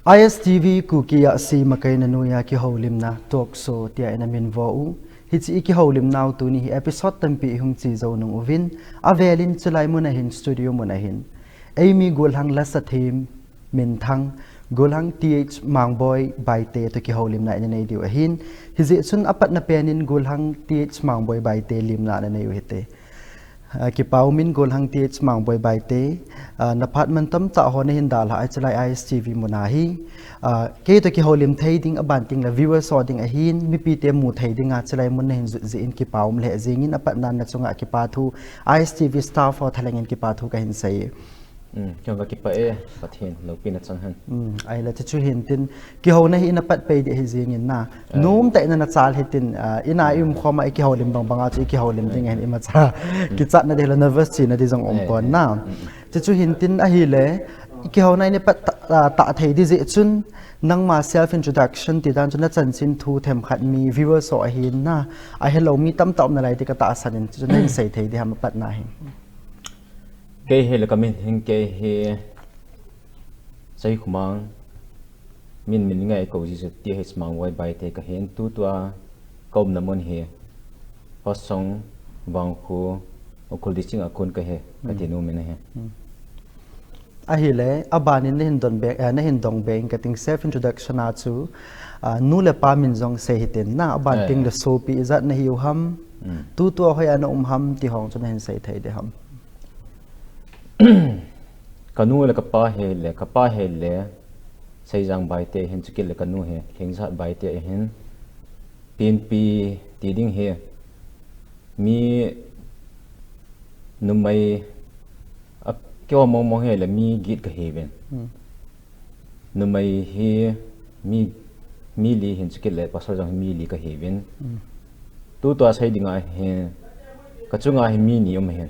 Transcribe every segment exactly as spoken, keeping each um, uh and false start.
I S T V Kuki a si makai na nuya kihoulimna talk show tia ina min vo u. Hichi i kihoulimnau tuni hi episode tampi i hung chi zo nung uvin. A velin chulai mun ahin studio mun ahin. Eimi Golhang lasa thim min thang Golhang T H Mangboi Baite to kihoulimna ina nei diu ahin. Hijeh chun apat na penin Golhang T H Mangboi Baite limna na nei u hite. Kipa umin Golhang T H Mangboi Baite, na phat man tamtah ho na hin dalha a chulai I S T V muna hi. Kei to kihoulim thei ding aban ting la viewers ho ding ahin, mipi te mu thei ding a chulai mun na hin jut jin kipa um le jingin apat nan na chunga kipa thu I S T V staff ho thalengin kipa thu ka hin sei. Kei ka kipa e, Pathen lopi na chang han. Ai la chu hin tin, kihouna hi ina pat pei di hi jingin na. Nom ta ina na chal hi tin, ina i um khoma i kihoulim bang bang a chu i kihoulim ding hin ima cha. Kichat na di la nervous chi na di jong um pon na. Chu chu hin tin ahile, i kihouna ina pat ta thei di jeh chun, nangma self introduction ti dan chu na chanchin thu themkhat mi viewers ho ahin na. Ahi lo mi tamtah um na lai ti ka tahsan in chu na hin sei thei di ham apat na hi. Kei hi le ka min hin kei hi Seikhumang, min min ngai ko ji chu T H Mangboi Baite ka hin tutua ka umna mun hi Hosong, Vangkho, Ukhrul district a kon ka hi ka ti nu min hi. Ahile, abanin na hin don be, na hin dong be in ka ting self introduction a chu, nu le pa min jong sei hi tin na, aban ting le sopi ijat na hi u ham, tutua hoi a na um ham ti hong chu na hin sei thei di ham. Ka nu le ka pa hi le, ka pa hi le, Seijang Baite hin chukit le ka nu hi, Lhengjat Baite hin, Pinpi ti ding hi, mi numei, a, kei mong mong hi le, mi get ka hi ven. Numei hi mi, mi li hin chukit le pasal jong hi mi li ka hi vin. Tutua sei dinga hi ka chunga hi mi ni um hin.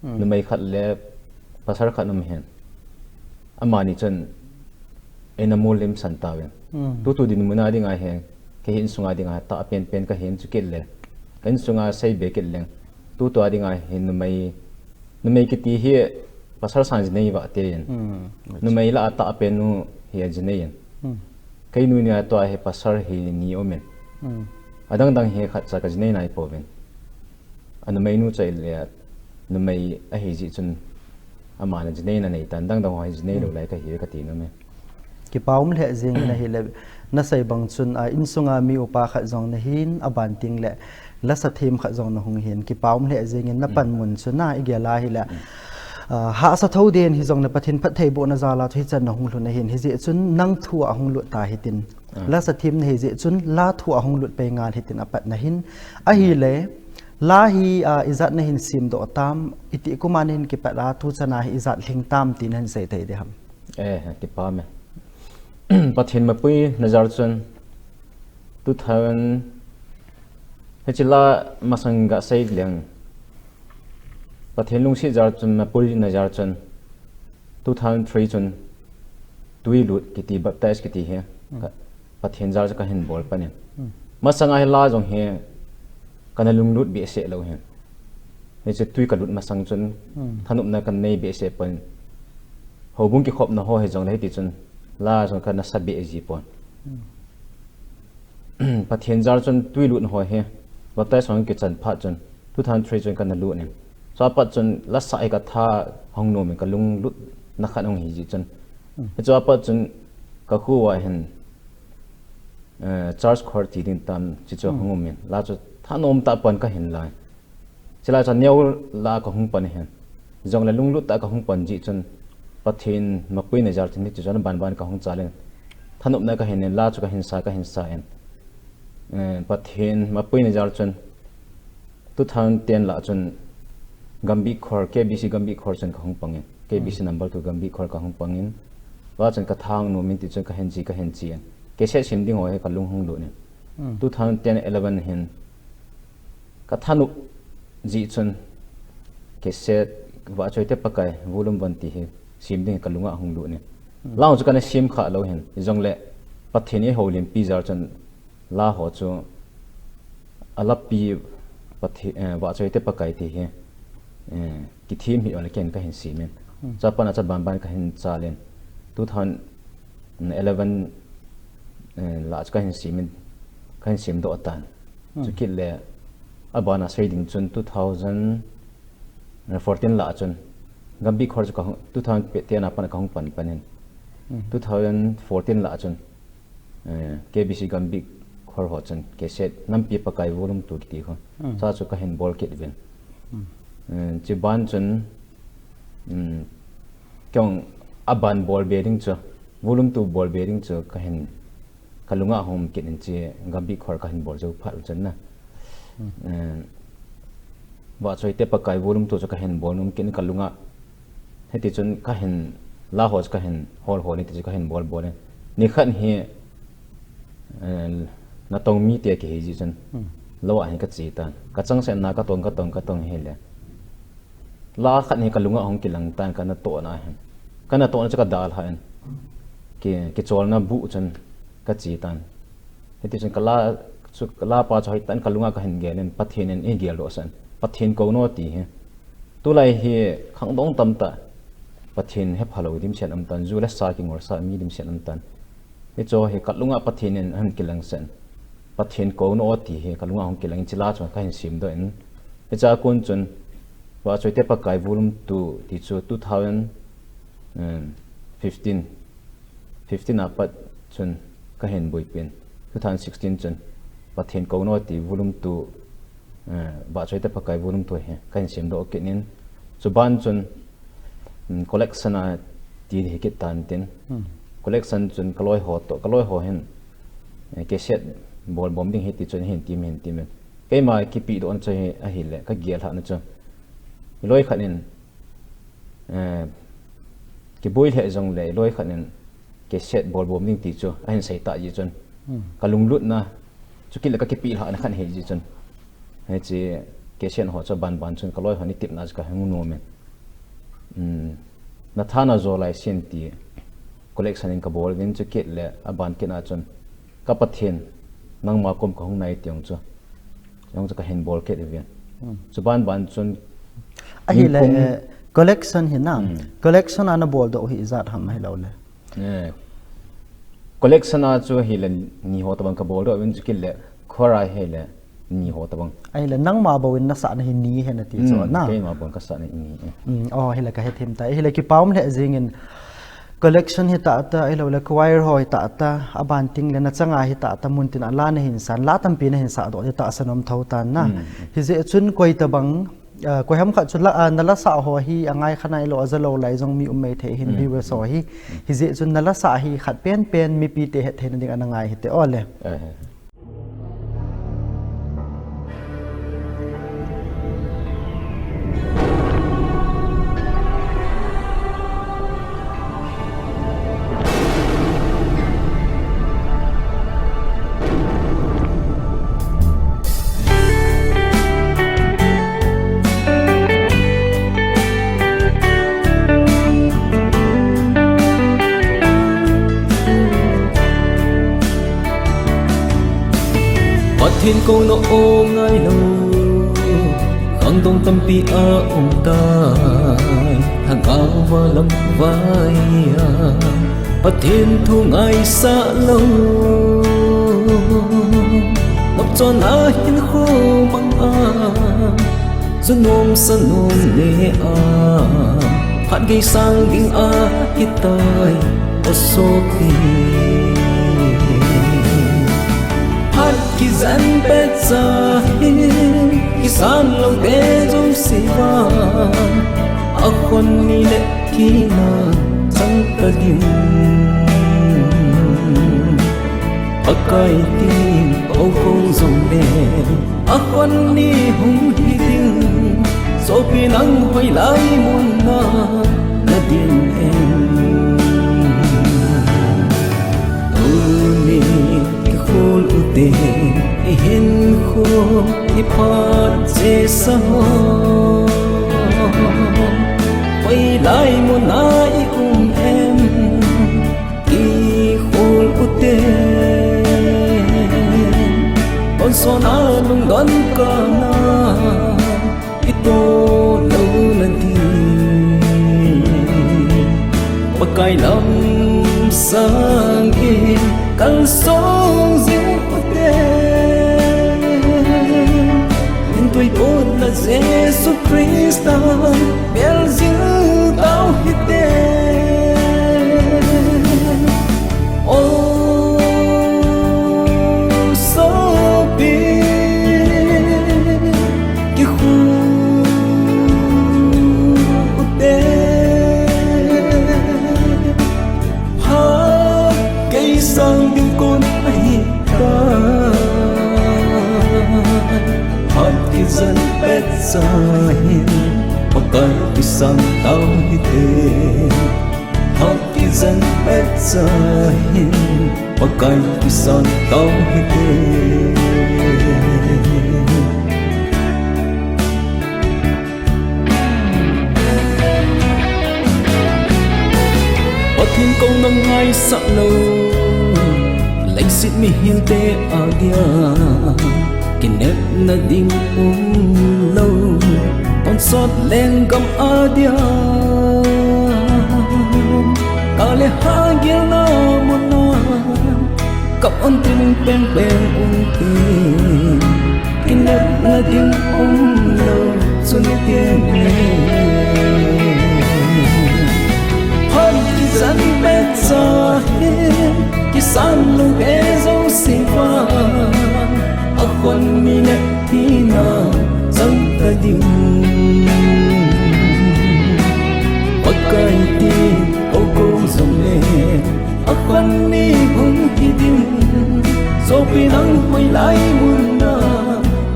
Numei khat le pasal khat um hin. Amani chun eina mulim san ta vin. Tutu din muna dinga hi kei hin sunga dinga hi ta pen pen ka hin chukit le. Ka in sunga sei be kit leng. Tutua dinga hi numei, numei kiti hi pasal sang jinei va te in. Numei la a ta pen nu hi a jinei in. Kei nu ni a tua hi pasal hi ni um in. Adang dang hi khat cha ka jinei nai po vin. A numei nu chai le numei a hi ji chun ama na jinei na nei tan dang dang ho hi jinei lo lai ka hi ka ti nu me. Kipa um le jing na hi le na sei bang chun a in sunga mi upa khat jong na hin aban ting le lasa thim khat jong na hung hin kipa um le jing in na pan mun chu na i gel a hi le. Hahsa tho den hi jong le Pathen phattheibohna jal a chu hichan na hung lhun ahin, hijeh chun nang thu a hung lut ta hitin. Lasa thim na hijeh chun la thu a hung lut pei ngal hitin apat na hin. Ahile, la hi, ijat na hin sim doh tam, iti kum a na hin kipat a, tu chan a hi ijat lhing tam ti na hin sei thei di ham. Eh, kipa me. Pathen mapui na jal chun, tu thousand, hichi la masang ga sei leng. Pathen lungset jal chun, mapui na jal chun, two thousand three chun, tui lut kiti baptize kiti hi, ka, Pathen jal chu ka hin bol panin. Masanga hi la jong hi, ka na lunglut behseh lou hin. Hiche tui ka lut masang chun, thanopna ka nei behseh pon. Houbung kikhopna ho hi jong le hiti chun, la jong ka na sa beh ji pon. Pathen jal chun tui lut ho hi, baptize hung kichan phat chun, two thousand three chun ka na lut in. Chua pat chun, la sa hi ka tha hung nom in ka lunglut na khat hung hi ji chun. Hichua pat chun, ka khu a hin, eh, church choir ti ding tam, chi chu hung um in. La chu thanom tah pon ka hin lai. Chilai chu neo la ka hung pan hin. Jong le lunglut tah ka hung pan ji chun Pathen mapui na jal chun ni chu ban ban ka hung chal in. Thanopna ka hin in la chu ka hin sa, ka hin sa in. Eh, Pathen mapui na jal chun two thousand ten la chun Gambih choir, K B C Gambih choir chun ka hung pang in. K B C number two Gambih choir ka hung pang in. La chun ka tha hung nom in ti chun ka hin chi, ka hin chi in. Cassette sim ding ho hi ka lung hung lut in. Two thousand ten eleven hin Ka thanop ji chun cassette Vahchoi te Pakai volume one ti hi sim ding ka lunga hung lut in. La chu ka na sim kha lou hin. Jong le Pathen in houlimpi jal chun la ho chu a lapi Pathe-, eh, Vahchoi te Pakai ti hi, eh, kithim hi ole ken ka hin sim in. Chua pat a chu ban ban ka hin chal in. Two thousand eleven, eh, lah chu kahin sem in, kahin sem doh tan. Chukit le, abana sei ding chun two thousand fourteen lah chun, Gambih Khor chu kahung, two thousand ten a pat kahung pan pan in. Two thousand fourteen lah chun, eh, K B C Gambih Khor ho chun, cassette, Nampi Pakai Volume two kiti kho. Sa chu kahin bol kit uvin. Eh, chuban chun, um, keiin aban bol be ding chu, Volume two bol be ding chu kahin, kalunga hung um kit in chu Gambih Khor kahin bol jou phat chun na. Eh, Vahchoite Pakai Volume two chu kahin bol um kit in kalunga. Hiti chun kahin la ho chu kahin hol hol in ti chu kahin bol bol in. Nikhat hi, eh, natong mite kihi ji chun. Lou a hin kache tan. Kachangseh na katong, katong, katong hile. La khat hi kalunga hung kilang tan, kanatoh na hin. Kanatoh na chu kadalha in. Ki, kicholna bu chun kache tan. Hiti chun kala, chu kala pa chu hoitah in kalunga kahin gel in, Pathen in eigeldoh sah in. Pathen kou no ti hi. Tulai hi khangdong tamtah. Pathen hepha lou dimset um tan, ju le sa kingol sa mi dimset um tan. Hicho hi kalunga Pathen in ahin kilang sah in. Pathen kou no ti hi kalunga hung kilang in, chila chun kahin sem doh in. Hicha kon chun, Vahchoite Pakai Volume two ti chu two thousand fifteen, fifteen a pat chun kahin boipi in. Two thousand sixteen chun, Pathen kou no ti Volume two, eh, Vahchoite Pakai Volume two hi kahin sem doh kit in. Chuban chun, um, collection a ti hi kit tan tin. Collection chun kaloi ho toh, kaloi ho hin, eh, cassette bol bom ding hi ti chun hin tim, hin tim in. Keima kipe doh na chu hi ahile, kagel lhah na chu. Loi khat in, eh, kiboi lheh jong le, loi khat in cassette bol bom ding ti chu ahin sei ta ji chun. Kalunglut na, chukit le kakipeh lhah na khat hi ji chun. Hiche cassette ho chu ban ban chun kaloi hon itep na chu kahin mu nom in. Um, Nathan a jo lai sin ti collection in kabol uvin, chukit le aban kit na chun, Ka Pathen, nangma kom kahung nai ti jong chu. Jong chu kahin bol kit uvin. Chuban ban chun ahile, eh, collection hi na. Collection a nabol doh hi ijat ham ahilou le. Eh, collection a chu hile ni ho tabang kabol doh uvin, chukit le khora hile ni ho tabang. Ahile nangma bou in nasah na hi ni hi nati chu na. Keima bou in kasah na hi ni. Oh, hile kahethem tai. Hile kipa um lheh jing in. Collection hi tah tah, ahilou le choir ho hi tah tah, aban ting le nachanga hi tah tah, mun tin a la nahin san, la tampi nahin sah doh, ti tahsan um tho tan na. Hijeh chun koi tabang, ah, koi ham khat chu la, ah, nala sah ho hi angai kha nai lou, aja lou lai jong mi um mai thei hin, viewers ho hi. Hijeh chun nala sah hi khat pen pen mipi te het theina ding ana ngai hite o le. Pathen kou no o ngai lou, khangdong tampi a um tai, thangvah lam vai a, Pathen thu ngaisah lou, nopchon a hinkho mang a, Junom sanom le a, phat gei sang ding ahitai, o sopi. Phat kijen pet cha hin, kisan lou te jong siva, akhon ni le kina chang ta ding. Pakai tin o kong jong le, akhon ni hung hi ding, sopi nang hoilai mun na nadin em. Tuni kikhol u te, ihinkho iphat chesa ho, hoilai mun a i um em. Kikhol u te, bonson a lungdon kana, ito lou na din, Pakai lam sa Kalsong jing ute, min tuiputna Jesu Christa bel jing tau hite. O sopi, kikhu ute. Phat kei sang ding kon ahi tai. Phat kijen pet sa hin, Pakai kisang tau hite. Phat kijen pet sa hin, Pakai kisang tau hite. Pathen kou na ngaisah lou, leiset mihemte adia kinepna ding umlou, tonsot lenggam adia kale hagilna muna kap un tin pengpeng ute. Kinepna ding umlou chun tene. Phat kijen pet sa hin, kisan lou e jouse vang, akhon mi nep hina chang ta ding. Pakai tin kou kou jongle, akhon mi hung hi ding. Sopi nang hoilai muna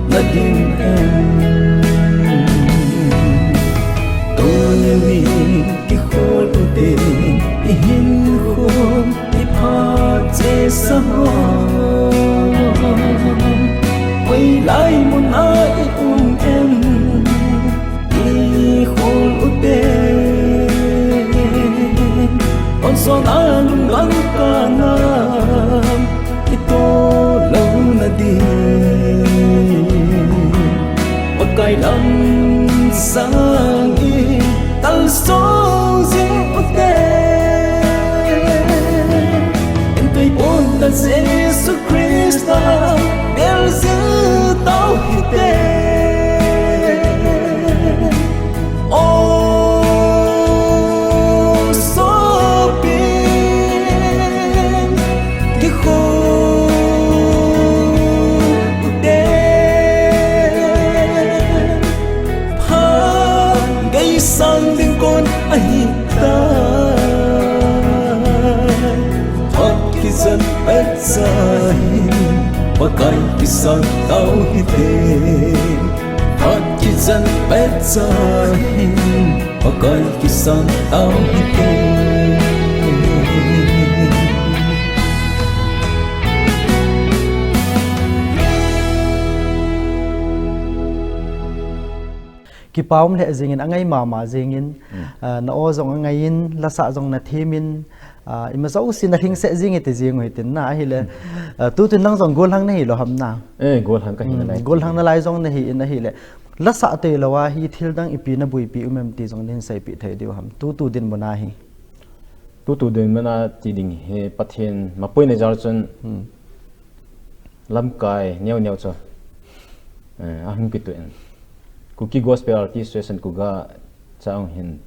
na ding em? Tuni kikhol ute, ihinkho iphat chesa ho, hoilai muna i um em? Ikhol ute, tonsot a lungdon kana ito louna ding. Pakai lam sang in kalsong jing ute. Min tuiputna Jesu Christa bel jing tau hite. O sopi, kikhu ute. Phat kei sang ding kon ahi tai. Phat kijen pet sa hin, Pakai kisang tau hite. Phat kijen pet sa hin, Pakai kisang tau hite. Kipa um lheh jingin, angai mama jingin, ah, na aw jong angaiyin, lasah jong na themin, ah, ima jouse na lhingset jing e ti jing u hitin na, ahile, ah, tutu nang jong gollhang nahi lou ham na? Eh, gollhang kahi nalai. Gollhang nalai jong nahi in ahile, lasah tei lou a hi thil dang ipi na buipi um em ti jong nahin seipeh thei diu ham, tutu dinmun a hi? Tutu dinmun a ti ding hi Pathen mapuina jal chun, lamkai neo neo chu, eh, ahung kituh in, Kuki Gospel Artist Association, KUGA, chang hin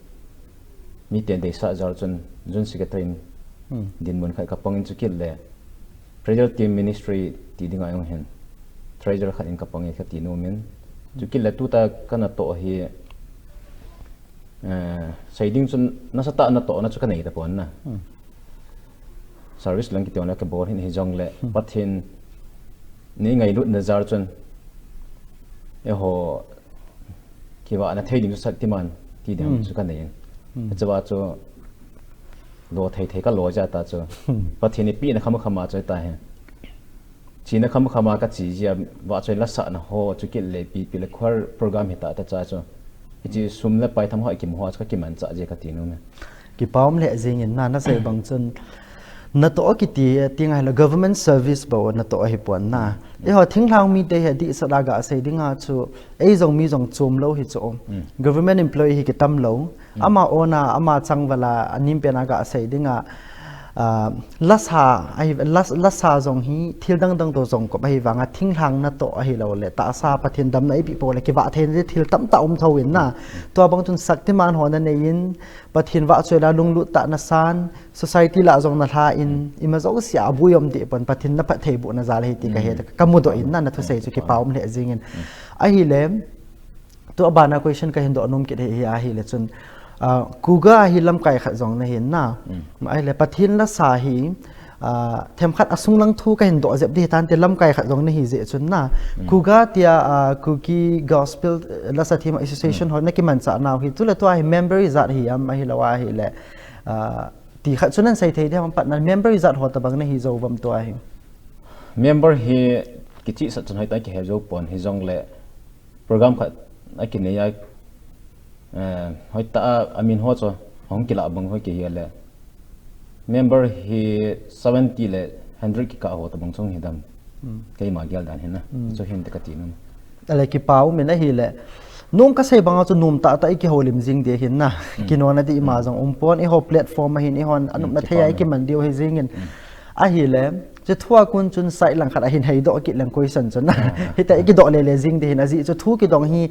miten deisah jal chun Zone Secretary in dinmun khat kapangin, chukit le Treasure Team Ministry ti dinga jong hin Treasurer khat in kapangin kati nomin, chukit le tuta kana toh hi, eh, sei ding chun nasatah a natohna chu kanei tapon na. Service lang kiti le kabol hin hijongle, Pathen in eingailut na jal chun, eiho kivahna thei ding chu saktiman ti ding chu kanei. Hiche a chu lo thei thei kalo jeh a chu, Pathen in eipehna kham kham a chu tahi. Chena kham kham a kache jeh a, vahchoi lasahna ho, chukit le ipi ipi le choir program hita ta cha chu, hiche sum le pai tham ho, ikim ho chu kakimanchah jeh kati nom e. Kipa um lheh jingin na, nasei bang chun, natoh kiti, ti ngai le government service bou natoh ahipon na. Eiho thinglhang mite hi adehset a gasei dinga chu, ei jong mi jong chom lou hi chu. Government employee hi kitam lou. Ama own a, ama changval a, anem pen a gasei dinga, Ah, lasa, ahi, las, lasa jong hi thil dang dang toh jong kop ahi vanga thinglhang natoh ahilou le tahsa Pathen damna eipeh pou le kivah theina thil tamtah um thou in na. Tua bang chun Shaktiman ho nanei in Pathen vahchoi la lunglut tah nasan, society lah jong nalha in, ima jouse a abui um deh pon Pathen naphattheiboh na jal ahi ti kahe, kamudoh in na, nathusei chu kipa um lheh jing in. Ahile, tua bana question kahin doh nom kit hi, hi ahile chun, ah, Kuga hi lamkai khat jong nahin na. Ahile Pathen lasa hi, ah, themkhat asunglang thu kahin doh jep ding hitante lamkai khat jong nahi jeh chun na. Kuga tia, ah, Kuki Gospel, eh, Lasa Them Association ho nakimanchah nau hi, tule tua hi member ijat hi am ahilou ahile, ah, ti khat chu nahin sei thei ding ham, pat na member ijat ho tabang nahi jou uvam tua hi. Member hi kichihsah chun hoitah kihe jou pon, hijongle program khat akinei a, eh, hoitah a amin ho chu ahung kilah bang hoi kihi le member hi seventy le hundred kikah ho tabang chu hidam. Keima gel dan hin na. Chu hinte kati nom. Ale kipa um in ahile, nung kasei banga chu nom tahtah i kihoulim jing ding hin na. Kinona ding ima jong um pon, eiho platform ahin, eihon anopna thei a i kiman diu hi jing in. Ahile, chu thua kon chun side lang khat ahin heidoh kit leng question chun na. Hitah i kidoh lele jing ding hin, ajeh chu thu kidong hi,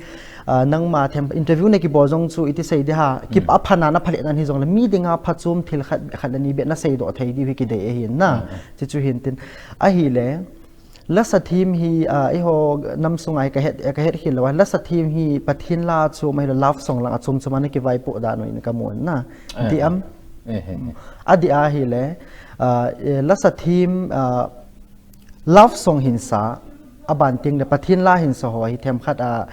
ah, nangma them interview nakibol jong chu iti sei ding ham, ki apha nan apha lheh nan hijongle mi dinga phachom thil khat, khat le ni beh naseidoh thei diu hi kidei ahin na. Chuchu hintin. Ahile, Lasa them hi, ah, eiho nam sunga hi kahet, kahet khel lou a. Lasa them hi Pathen la chom ahilou love song lang a chom chom a nakivaipoh dan u in kamun na. Dih am? Adih ahile, ah, eh, lasa them, ah, love song hin sa, aban tengle Pathen la hin sa ho hi themkhat a,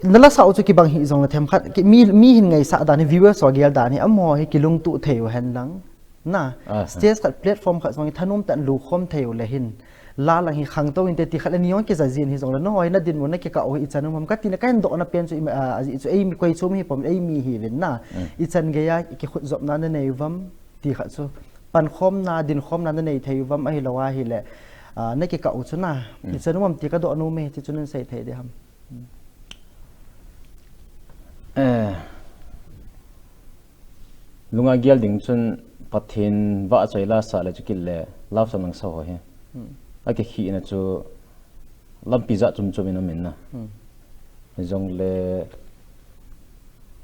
nalasa u chu kibang hijongle themkhat, ki, mi, mi hin ngaisah dan hi, viewers ho gel dan hi, amaho hi kilungtup thei u hen lang. Na, stage khat platform khat jong hi thanom tah in lukhom thei u le hin. La lang hi khangtou inte ti khat le ni jong kija jin hijongle, nangho hi nadinmun nakikah u hi ichan um ham kati na kahin dohna pen chu ima, ah, ajeh chu eimi koi chom hi pom eimi hi uvin na. Ichan geiya kikhut jopna nanei uvam ti khat chu. Pankhomna, dinkhomna nanei thei uvam ahilou ahile, ah, nakikah u chu na. Ichan um ham ti kadoh nom e, ti chu nahin sei thei ding ham. Eh. Lunga gel ding chun Pathen vahchoi la sa le chukit le love song lang sa ho hi. Akikhihna chu lampi jat chom chom in um in na. Hijongle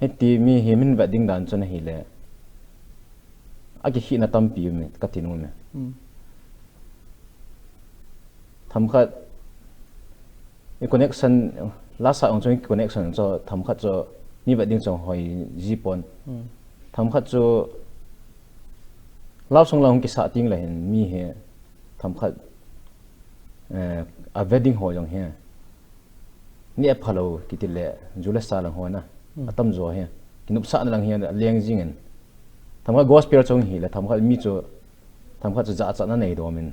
hiti mi hi min vet ding dan chun ahile akikhihna tampi um e kati nom e. Themkhat i connection, lasa ong chu i connection chu themkhat chu mi vet ding chu hoi ji pon. Themkhat chu love song lang hung kisah tengle hin mi hi themkhat, eh, a vet ding ho jong hi. Ni aphalou kiti le, ju le sa lang ho na. Atamjo hi. Kinopsahna lang hi aleng jing in. Themkhat gospel chu hile, themkhat mi chu, themkhat chu jachatna nei dom in.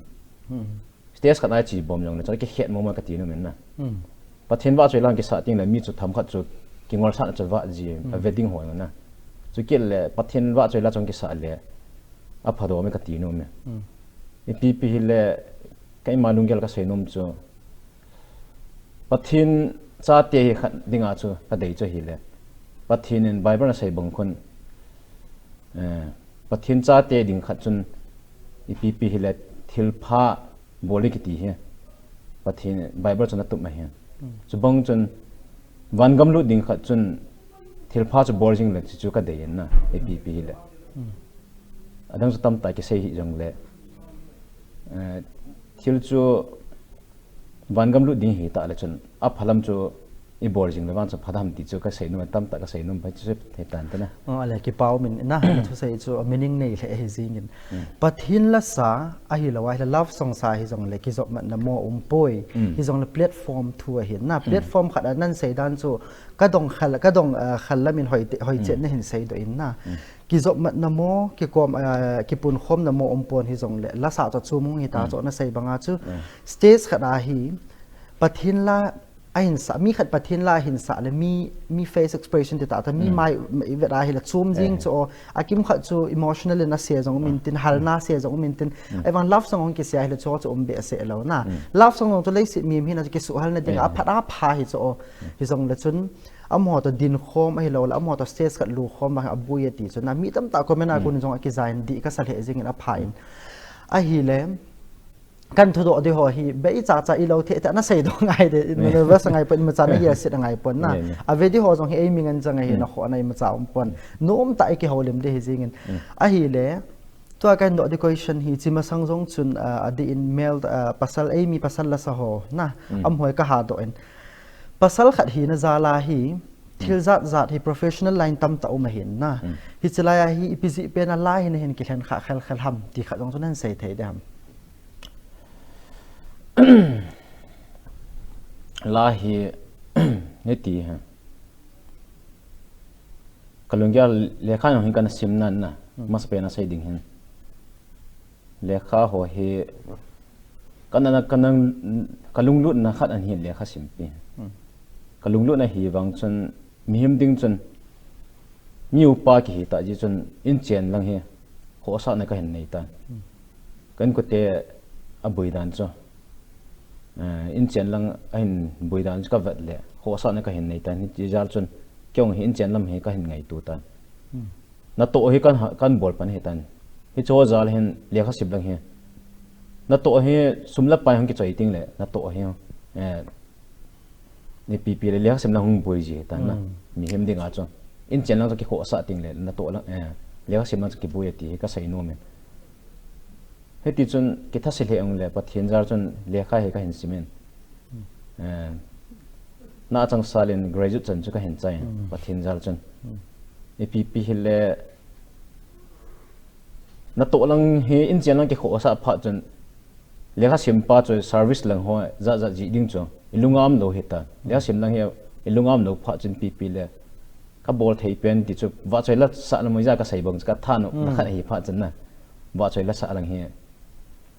Stage khat a chi bom jongle, chu kikhet mo mo kati nom in na. Pathen vahchoi la kisah tengle mi chu themkhat chu kingolsahna chu vah ji, a vet ding ho na. Chukit le Pathen vahchoi la chu kisah le apha dom e kati nom e. Ipi pi hile keima lunggel kasei nom chu Pathen chate hi khat dinga chu kadei chu hile. Pathen in Bible a asei bang khun, eh, Pathen chate ding khat chun ipi pi hile thilpha bol ding kiti hi Pathen Bible chun atum ahi. Chubang chun vangam lut ding khat chun thilpha chu bol jing le chu kadei in na, ipi pi hile. Adang chu tamtah kisei hijongle, eh, thil chu vangam lut ding hita le chun aphalam chu i bol jing le vang chu pha dam ti chu kasei nom, tamtah kasei nom pai chu thei tan te na. Oh, ale kipa um in na, thusei chu meaning nei lheh hi jing in. Pathen la sa ahilou a, hile love song sa hijongle kijopmatna mo um poi. Hijongle platform thu ahi na, platform khat a nahin sei dan chu kadong khel, kadong, ah, khel lam in hoi te, hoi chet nahin seidoh in na. Kijopmatna mo, kikom, ah, kipunkhomna mo um pon hijongle, lasa chu chom hung hita chu nasei banga chu, stage khat a hi, Pathen la, ahin sah, mi khat Pathen la ahin sah le mi, mi face expression ti tah tah, mi mai i vet a hile chom jing chu, a kimkhat chu emotional in a se jong um intin, halna se jong um intin, ahivang love song hung kisei a hile chu chu um behseh lou na. Love song jong chu leiset mihem hina chu kisuhhalna ding a phat a pha hi chu, hijongle chun amaho toh dinkhom ahilou le amaho toh stage khat lukhom vang aboi e ti chu na, mi tamtah comment a kon jong akijai in dih kasa lheh jing in apha in. Ahile, kan thudoh ding ho hi, beicha cha ilou thei thei, ana seidoh ngai de, nervous angai pon, imacha na gel set angai pon na. Ave ding ho jong hi eimi ngen chang ahi, nakhoh na imacha um pon. Nomtah a ikihoulim ding hi jing in. Ahile, tua kahin doh ding question hi, chimasang jong chun, ah, adeh in male, ah, pasal, eimi pasal lasa ho na, amaho hi kahadoh in. Pasal khat hina jal a hi, thil jat jat hi professional line tamtah um ahin na. Hiche lai a hi ipi jeh pen a la hi nahin kilhen kha khel khel ham ti khat jong chu nahin sei thei ding ham? La hi, hiti hi. Ka lunggel lekha jong hi kana sim nan na, masapen a sei ding hin. Lekha ho hi, kana, kana, ka lunglutna khat ahin lekha simpi. Ka lunglutna hi vang chun, mihem ding chun, mi upa kihi tah jeh chun, inchen lang hi, khohsahna kahin nei tan. Ka inkote aboi dan chu. Eh, inchen lang ahin boi dan chu kavet le, khohsahna kahin nei tan. Hiti jal chun, kei jong hi inchen lam hi kahin ngaito tan. Natoh hi kan ha-, kan bol pan ahi tan. Hiche jal hin lekha sim lang hi. Natoh hi sum le pai hung kichoi ting le, natoh hi, eh, ipi pi le lekha sim lang hung boi ji ahi tan na. Mihem ding a chu. Inchen lang chu kikhohsah ting le, natoh lang, eh, lekha sim lang chu kiboi e ti hi kasei nom in. Hiti chun kithase lheh ung le, Pathen jal chun lekha hi kahin sim in. Eh, na changsal in graduate chan chu kahin chai in, Pathen jal chun. Ipi pi hile, natoh lang hi inchen lang kikhohsah phat chun, lekha sim pa chu service lang ho jat jat jih ding chu, ilunga um lou ahi tan. Lekha sim lang hi ilunga um lou phat chun ipi pi le, kabol thei pen ti chu, vahchoi la sah lam ija kasei bang chu katha nom na khat ahi phat chun na. Vahchoi la sah lang hi,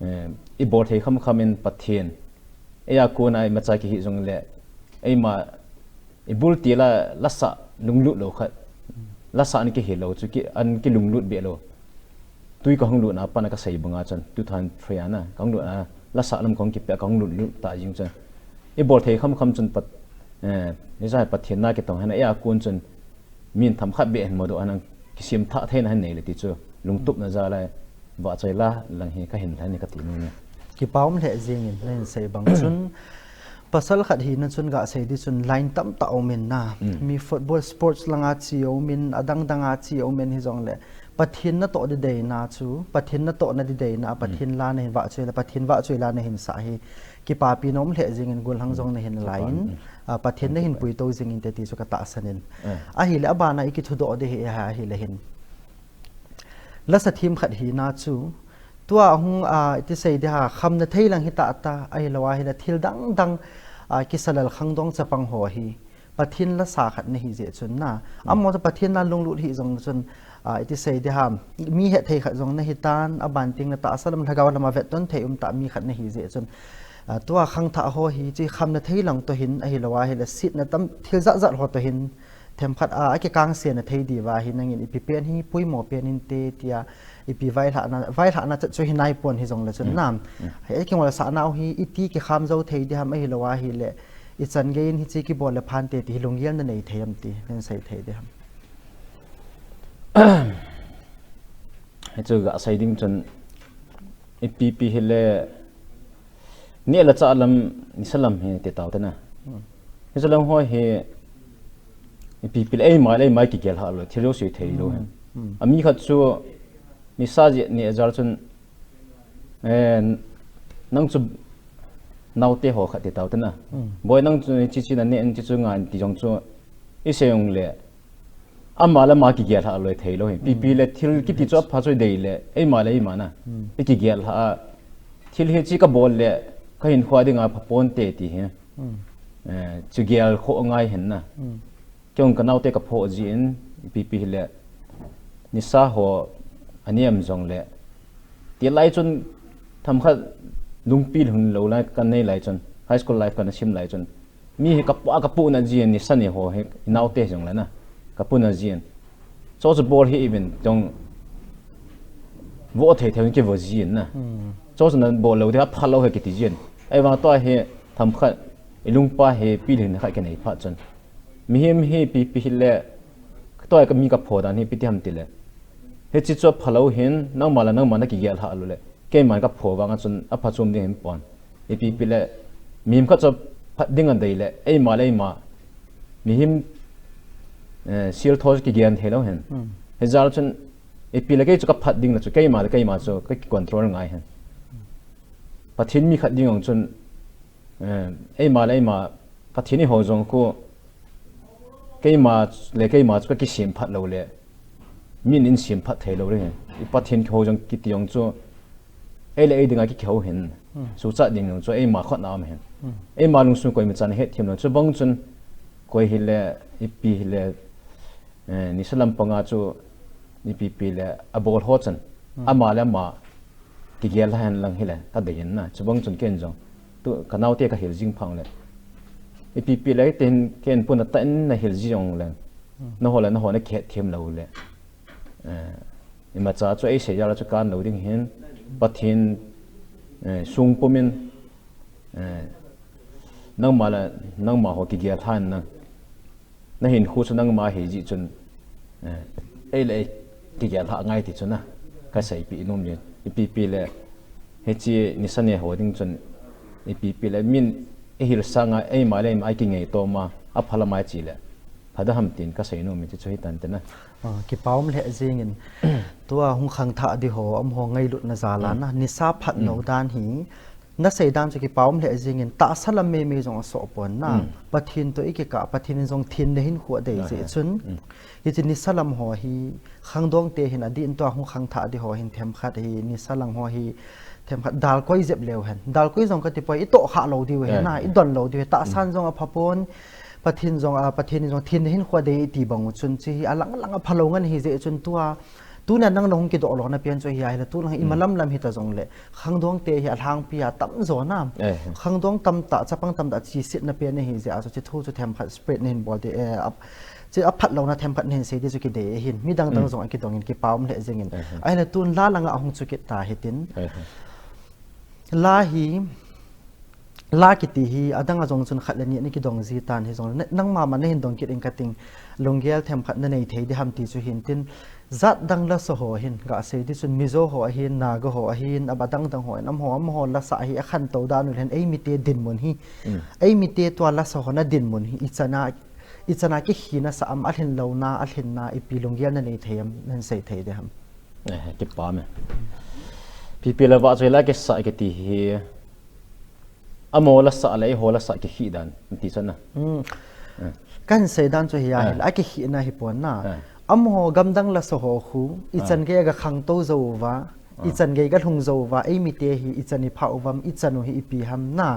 eh, ibol thei kham kham in Pathen, eia kona imacha kihi jong le, eima ibul ti la, la sah lunglut lou khat. La sah ni kihi lou chu ki, an kilunglut be lou. Tui kahung lutna a pat a kasei banga chun, two thousand three a na, kahung lutna, la sah lam kahung kipe a kahung lut lut ta jing chun. Ibol thei kham kham chun Pat-, eh, ni jai Pathen na kitong hen, eia kon chun, min themkhat beh hin modoh hen, kisim thah theina hin nei le ti chu, lungtupna jal a, vahchoi la lang hi kahin lhen ni kati nom e. Kipa um lheh jing in, nahin sei bang chun, pasal khat hina chun gasei ding chun line tamtah um in na. Mi football, sports langa che um in, adang dang a che um in hijongle, Pathen natoh ding deina chu, Pathen natohna ding deina, Pathen la nahin vahchoi la, Pathen vahchoi la nahin sah hi, kipapi nom lheh jing in, gollhang jong nahin la in, ah, Pathen nahin puito jing inte ti chu katahsan in. Ahile, abana ikithudoh ding hi, ahile hin. Lasa themkhat hina chu, tua hung, ah, iti sei ding ham, khamna thei lang hita ta, ahilou ahile thil dang dang, ah, kisa lel khangdong chapang ho hi, Pathen lasa khat nahi jeh chun na. Amaho chu Pathen la lunglut hih jong chun, ah, iti sei ding ham, mi hethei khat jong nahi tan, aban teng le tahsa lam lhagao lam a vetton thei um tah mi khat nahi jeh chun, ah, tua khangthah ho hi, hiche khamna thei lang toh hin, ahilou ahile setna tam, thil jat jat ho toh hin, themkhat a, akikangse na thei diu va hi nangin ipi pen hi poimo pen inte tia, ipi vailhahna, vailhahna chat chu hi nai pon hijongle chun na. Hi akingol sah nau hi iti kikham jou thei ding ham ahilou ahile, ichan gei in hiche kibol le phante ti hi lunggel nanei thei am ti, nahin sei thei ding ham? Hichu gasei ding chun ipi pi hile, neh le chah lam, nisa lam hi ti tau te na. Hiche lam ho hi, ipi pi le eima le eima kigel lhah lou, thil jouse thei lou hen. Ami khat chu, nisa jeh neh jal chun, eh, nang chu naote ho khat ti tau te na. Boi nang chu hiche hiche naneh in, hiche chu ngai in ti jong chu, isei jongle, ama le ama kigel lhah lou thei lou hi. Ipi pi le thil kiti chu apha chu idei le, eima le eima na. Ikigel lhah a, thil hiche kabol le, kahinkho dinga pha ponte ti hi. Eh, chu gel khoh ngai hen na. Kei jong kanaote kaphoh jin, ipi pi hile, nisa ho anem jongle, ti lai chun themkhat lungpi lhun lou lai kanei lai chun, high school life kana sim lai chun, Mi hi kapu, kapu na jin, ni sa ni ho hi, i nau te jong le na. Kapu na jin. Cho cho bol hi even tong vo thei thei ki vo jin na. Cho cho na bol lo de pha lo he ki ti jin. Ei vang to hi tham khat, i lung pa hi pi lin khat ki nei pha chun. Mi him hi pi pi hi le, to ka mi ka pho dan hi pi ti ham ti le. He chi cho pha lo hin, nang ma la nang ma na ki gel ha lo le. Kei man ka pho vang a chun, a pha chum ding hin pon. Ipi pi le, mihim khat chu phat ding a dei le, eima le eima, mihim, eh, sil tho chu kigen thei lo hen. He jal chun, ipi le kei chu ka phat ding le chu, keima le keima chu ka control ngai hen. Pathen mi khat ding ong chun, eh, eima le eima, Pathen i ho jong khu, keima le keima chu ka kisem phat lo le, min in sem phat thei lo le. I Pathen kiho jong kiti jong chu, ei le ei dinga ki kiho hin. Sucha ding jong chu, eima khut na um hin. Eima lungsung koi mi chan het thim lo. Chu bang chun, koi hi le, ipi hi le, eh, ni salam panga chu, ipi pi le, a bol ho chan. Ama le ama, kigel hen lang hi le, ka dei hin na. Chu bang chun ken jong. Tu, ka nau te ka hil jing phang le. Ipi pi le, ten ken pun a ta in na hil jing le. Na ho le, na ho na kihet thim lo le. Eh, ima cha chu ei sei jal chu kan lo ding hin. Pathen, eh, sung pumin, eh, nang ma le, nang ma ho kigel hen na. Na hin khu chu nang ma hi ji chun, eh, ei le ei kigel ha ngai ti chun na. Ka sei pi i num ni. Ipi pi le, he chi ni sa ne ho ding chun, ipi pi le, min i hil sanga, eima le eima ki ngei to ma, a pha la mai chi le. Pha da ham tin ka sei num mi chu hi tan te na. Ah, kipa um le jing in. Tua hung khang tha di ho, am ho ngai lut na jal a na. Ni sa phat no dan hi. Na sei dan chu kipa um le jing in. Ta sa lam me me jong a so pon na. Pathen to i ki ka, Pathen in jong thin ne hin khu a dei ji chun. Hi chi ni sa lam ho hi, khang dong te hin a di in tua hung khang tha di ho hin them khat hi, ni sa lam ho hi, them khat dal koi jep leu hen. Dal koi jong ka ti poi, i to kha lo di u hen na, i don lo di u hen. Ta san jong a pha pon, Pathen jong a, Pathen in jong thin hin khu a dei ti bang u chun chi hi a lang lang a pha lo ngan hi je chun tua. Tu na nang na hung ki do lo na pian chu hi a hi la tu lang i ma lam lam hi ta jong le. Khang dong te hi a lang pi a tam jo na. Khang dong tam ta, chapang tam ta chi sit na pian hi je a chu chi thu chu them khat spread na hin bol de, eh, ap, chi a phat lo na them khat na hin sei de chu ki de hin. Mi dang dang jong a ki dong in kipa um le jing in. A hi la tun la lang a hung chu kit ta hi tin. La hi, la kiti hi, a dang a jong chun khat le ni a ni ki dong ji tan hi jong le, nang ma ma na hin dong kit in ka ting, lunggel them khat na nei thei di ham ti chu hin tin, jat dang la sa ho hin, ka sei di chun Mizo ho a hin, Naga ho a hin, a ba dang dang ho hin, am ho, am ho la sa hi, a khan to dan u le hin, ei mi te din mun hi, ei mi te tua la sa ho na din mun hi, i chana, i chana ki hi na sa am, a lhin lo na, a lhin na, ipi lunggel na nei thei am, na hin sei thei di ham. Eh, kipa me. Pi pi le va chu la ke sa ke ti hi. Amo la sa le ho la sa ke hi dan ti sa na. Kan sei dan chu hi a hi la ke hi na hi pon na. Amo gam dang la sa ho khu i chan ke ga khang to zo va. I chan ke ga lhung zo va. Ei mi te hi i chan i pha u vam i chan u hi ipi ham na.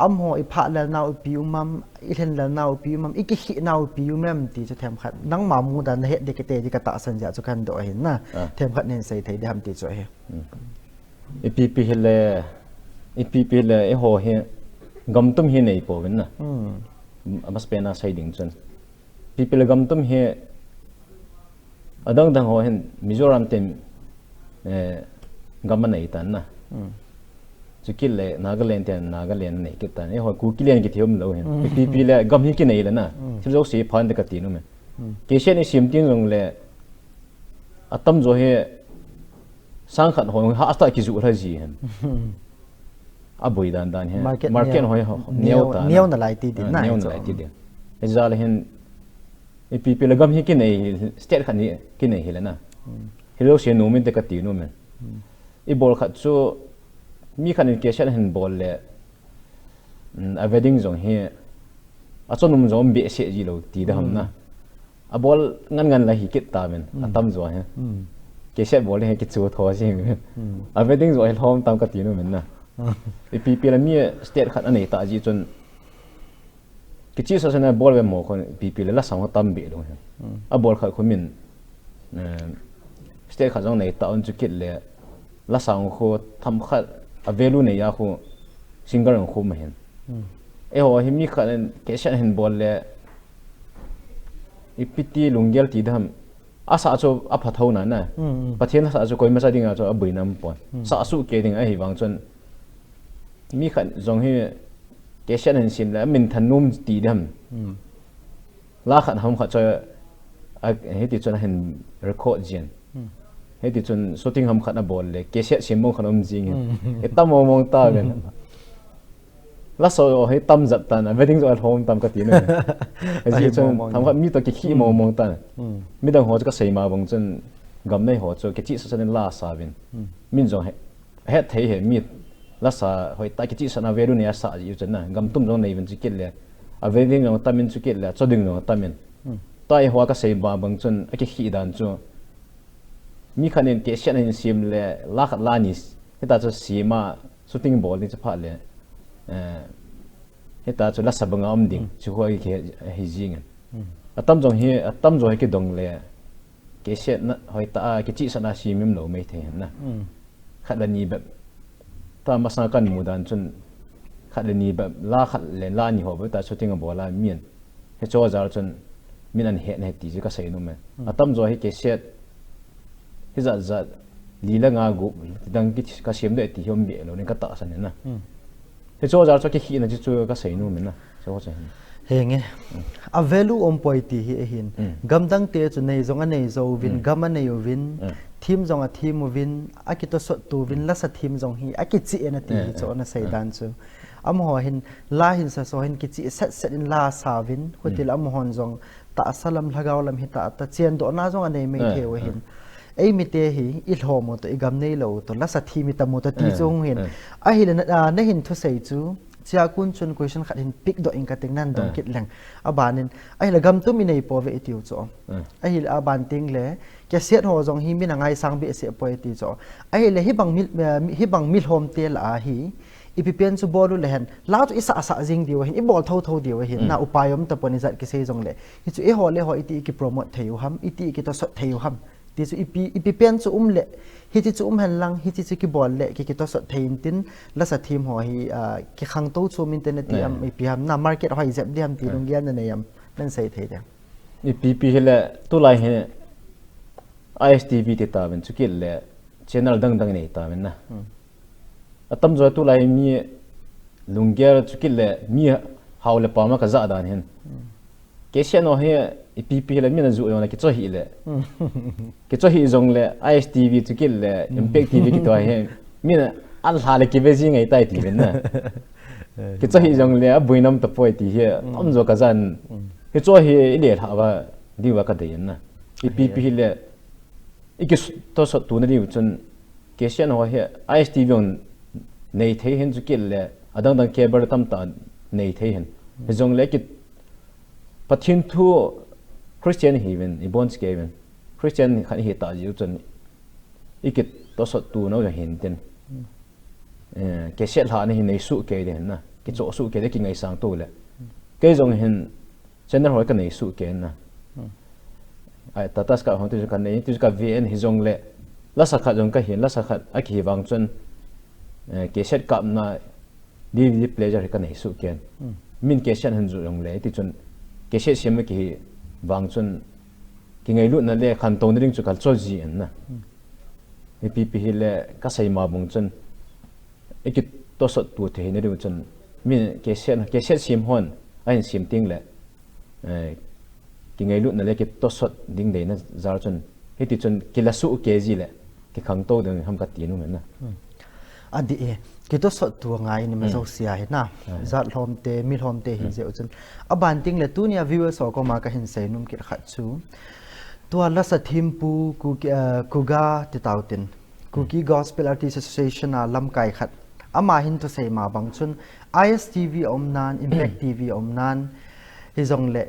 Amo i pha le na u pi u mam. I lhen lal nau pi u mam, i ki hi nau pi u mam ti chu them khat. Nang ma mu dan na het de ke te di ka ta san ja chu kan do hin na. Them khat nen sei thei de ham ti chu hi. I pi pi hi le, i pi pi le, i ho hi gam tum hi nei po vin na. Amas pe na sei ding chun. Pi pi le gam tum hi Adang dang ho hin Mizoram ten, eh, gam a nei tan na. Chu kit le Nagaland ten Nagaland nei kit tan. Eh, ho Kuki len ki thium lo hin. Pi pi le gam hi ki nei le na. Thil jo si phan de ka ti nu me. Ke se ni sim tin jong le atam jo he sang khat ho ha sta ki ju la ji hin. A boi dan dan hi. Market ho neo ta na. Neo na lai ti din na. Neo na lai ti din. He ja le hin Ipi pi le gam hi ki nei hi, state khat ni ki nei hi le na. Hi lo se nu min te ka ti nu men. I bol khat chu mi khat in ke sel hin bol le. A wedding jong hi a chon um jong be se ji lo ti da ham na. A bol ngan ngan la hi kit ta men. A tam jo hi. Ke sel bol hi ki chu tho si. A wedding jong hi lhom tam ka ti nu men na. Ipi pi le mi state khat a nei ta ji chun Kichi sa sa na bol ve mo khon pi pi le la sang ho tam be lo he. A bol khat khu min, eh, state khat jong nei ta un chu kit le la sang khu tham khat a value nei a khu single jong khu ma hin. Eiho hi mi khat in cassette ahin bol le, ipi ti lunggel ti dam. Asa chu apha tho na na. Hmm, hmm. Pathen asa chu koima cha dinga chu aboina um pon. Hmm. Sa su kei ding ahi vang chun. Mi khat jong hi cassette ahin sem le, amin thanom ti dam. Hmm. La khat ham khat chu, a, hiti chun ahin record jin. Hmm. Hiti chun shooting ham khat abol le, cassette sem mong khat um jing hin. Hmm. Hitam mong mong ta ven. Lasa ho hi tam jat tan, a wedding jo alhom tam kati na. Ahi chun, mong mong tham na. Khat mi to kikhi mong mong tan. Hmm. Midang ho chu kasei ma bang chun, gam nei ho chu, kichih sat sat in la sa vin. Hmm. Min jong he, het thei he, mi lasa hoi ta kichih sat na value nei asa ji u chun na. Gam tum jong nei vin chu kit le. A wedding jong tam in chu kit le, cho ding jong tam in. Hmm. Ta eiho kasei ma bang chun, akikhi dan chu. Mi khat in cassette ahin sem le, la khat la ni, hita chu sem a, shooting bol ding chu phat le, eh, hita chu lasa banga um ding, hmm, chu hoi ki he, he jing in. Hmm. Atam jong hi, atam jong hi kidong le, cassette na, hoi ta a, kichih sat na sem im lo mai thei hin na. Hmm. Khat le ni bep. Ta masang kan mu dan chun, khat le ni bep, la khat le la ni ho bep ta shooting abol a min. Hicho jal chun, min ahin het na hi ti chu kasei nom e. Hmm. Atam jo hi cassette, hi jat jat, li le nga gup, ti dang ki, kasem de ti hi um be lo, nin katahsan e na. Hmm. Hicho jal chu kikhi na chu chu kasei nom e na. Hicho chu hin. Henge. Hmm. A value um poi ti hi ahin. Hmm. Gam dang te chu nei jong anei jo uvin, hmm, gam anei uvin, hmm, thim jong athim uvin, akitosot tu uvin, hmm, lasa thim jong hi, akichih e na ti hi, hmm, chu, hmm, ana sei, hmm, dan chu. Amaho hin, la hin sa so hin kichih set set in la sa vin, hmm, huti le amahon jong tahsa lam, lhagao lam hi ta, ta chen doh na jong anei mai, hmm, thei u hin. Hmm. Ei mite hi, i lhom u to, i gam nei lou u to, lasa thim i tam u to ti, hmm, chu hung hin. Hmm. Ahile na, a, na hin thusei chu, chia kun chun question khat hin pick doh ing kating nan dong, hmm, kit leng. Aban in, ahile gam tum i nei pouve i tiu chu. Hmm. Ahile aban ting le, cassette ho jong hi min angaisang behseh poi ti chu. Ahile hibang mi, eh, hibang mi lhom te lah a hi, ipi pen chu bol u le hen, la chu i sah sah jing diu ahin, i bol tho tho diu ahin, hmm, na upai um tapon ijat kisei jong le. Hichu eiho le ho iti i ki promote thei u ham, iti i ki tosot thei u ham. Ti chu ipi, ipi pen chu um le, hiti chu um hen lang, hiti chu kibol le, ki, kitosot thei in tin, lasa thim ho hi, ah, kikhangtou chu min te na ti, hmm, am, ipi ham, na market hoi jep di ham ti, hmm, lunggel na nei am, nan sei thei di ham. Ipi pi hile, tulai hi, I S T V ti ta vin, chu kit le, channel dang dang nei ta vin na. Hmm. Atam jo tulai mi lunggel chu kit le mi hao le pama kaja dan hin. Hmm. Cassette no hi ipi pi le mi na ju jong le kicho hi le. Hmm. Kicho hi jong le I S T V chu kit le, hmm, Impact T V kiti hi. Mi na alha le kive ji ngai tai ti vin na. Eh, kicho hi jong le abui nam ta poi ti hi. Hmm. Atam jo kajan. Hmm. Hicho hi i le lha va diu va kadei na. Ipi pi le i kitosot tu na diu chun cassette ho hi I S T V hon nei thei hin chu kit le, adang dang cable tam ta nei thei hin. Hi jong le ki Pathen thu Christian hi vin, i bon chi kei vin. Christian khat hi ta jiu chun i kitosot tu na hin tin. Eh, cassette lha na hi nei su kei de hin na. Kicho su kei de kingaisang tu le. Kei jong hin Channel ho ka nei su kei na. Hmm. Ai, Tata Sky ho tu ka nei, tu ka V N hi jong le. Lasa khat jong ka hin, lasa khat a kihi vang chun, eh, cassette kap na D V D player hi ka nei su kei. Hmm. Min cassette han ju jong le, ti chun cassette sem ki hi vang chun kingailut na le khantou na ding chu ka cho ji en na. Hmm. Ipi pi hi le ka sei ma bung chun, i kitosot tu thei na diu chun, min cassette, cassette sem hon, a hin sem ting le, eh, kingailut na le kitosot ding dei na jal chun, hiti chun kila su kei ji le, kikhangtou ding ham ka ti nom e na. Hmm. Adih e, kitosot tu ngai ni ma, hmm, jo sia hi na. Ah. Jat lhom te, mi lhom te hi, hmm, jeh u chun. Aban ting le tunia viewers ho koma ka hin sei nom kit khat chu. Tua lasa thempu Kuki, eh, Kuga ti tau tin. Kuki Gospel Artists Association a lamkai khat. Ama hin thusei ma bang chun I S T V a um nan, Impact T V a um nan, hi jong le,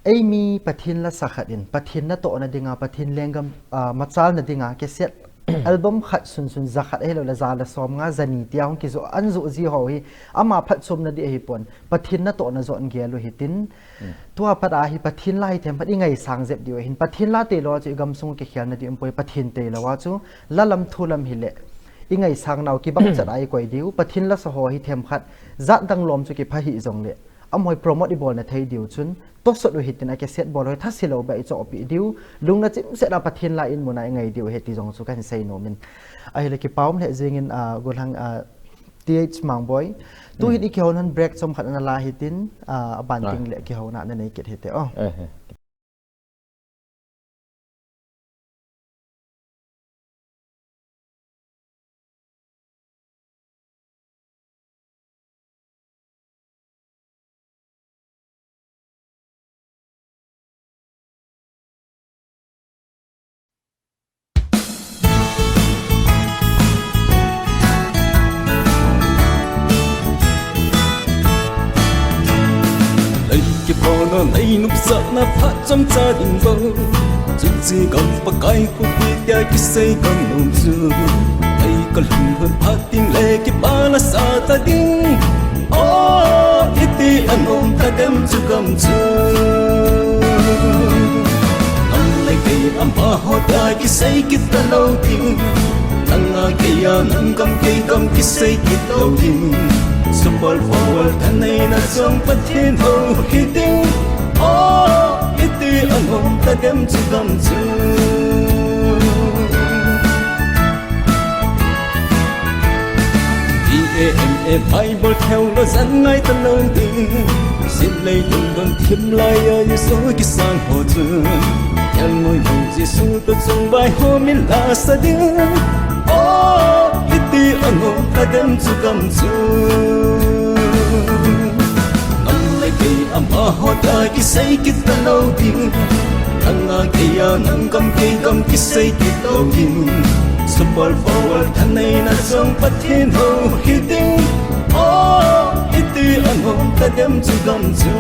ei mi Pathen lasa khat in, Pathen natoh na dinga, Pathen lenggam, ah, machal na dinga, cassette album khat sunsun za khat ahilou le za le som nga, za ni tia hung kijoh, an joh ji ho hi, ama phatchomna ding ahi pon, Pathen natoh na joh in gel u hitin, Hmm. Tua pat a hi Pathen la hi themkhat i ngaisang jep diu ahin. Pathen la tei lou a chu i gamsung kikhel na ding um poi, Pathen tei lou a chu la lam thu lam hi le. i ngaisang nau kibang chat a i koi diu, Pathen lasa ho hi themkhat, jat dang lom chu kipha hi jongle, amaho hi promote i bolna thei diu chun, tosot u hitin a cassette bol ho hi thase lou beh a i chohpeh diu, lungna chimset a Pathen la in mun a i ngai diu ahi ti jong chu kahin sei nom in. Ahile kipa um lheh jeng in, ah, golhang, ah, T H Mangboi. Tu hin i kihou nan break chomkhat ana la hitin, ah, aban ding le kihouna ana nei kit hite. Oh. Eh, eh. Lei kipona, lei nopsahna phat chomcha ding bou. Chun chu gam Pakai khopi tia kisei gam nom chu. Lei kalhun hun phat ding le kipana sa ta ding. Oh, iti anom tadem chu gam chu. Nang le kei amaho tia kisei kit talou ding. Nang a kei a, nang gam kei gam kisei kit lou ding. Super power thaneina jong Pathen hou hi ding. Oh, iti anom tadem chu gam chu. B A M A Bible theo lou jan ngai talou ding. Sim lei dungdon thim lai a Jesu kisang ho chu. Thel noi bou Jesu toh chungvai ho min lasa ding. Oh, iti anom tadem chu gam chu. Nang le kei amaho tia kisei kit talou ding. Nang a kei a, nang gam kei gam kisei kit lou ding. Super power thaneina jong Pathen hou hi ding. Oh, iti anom tadem chu gam chu.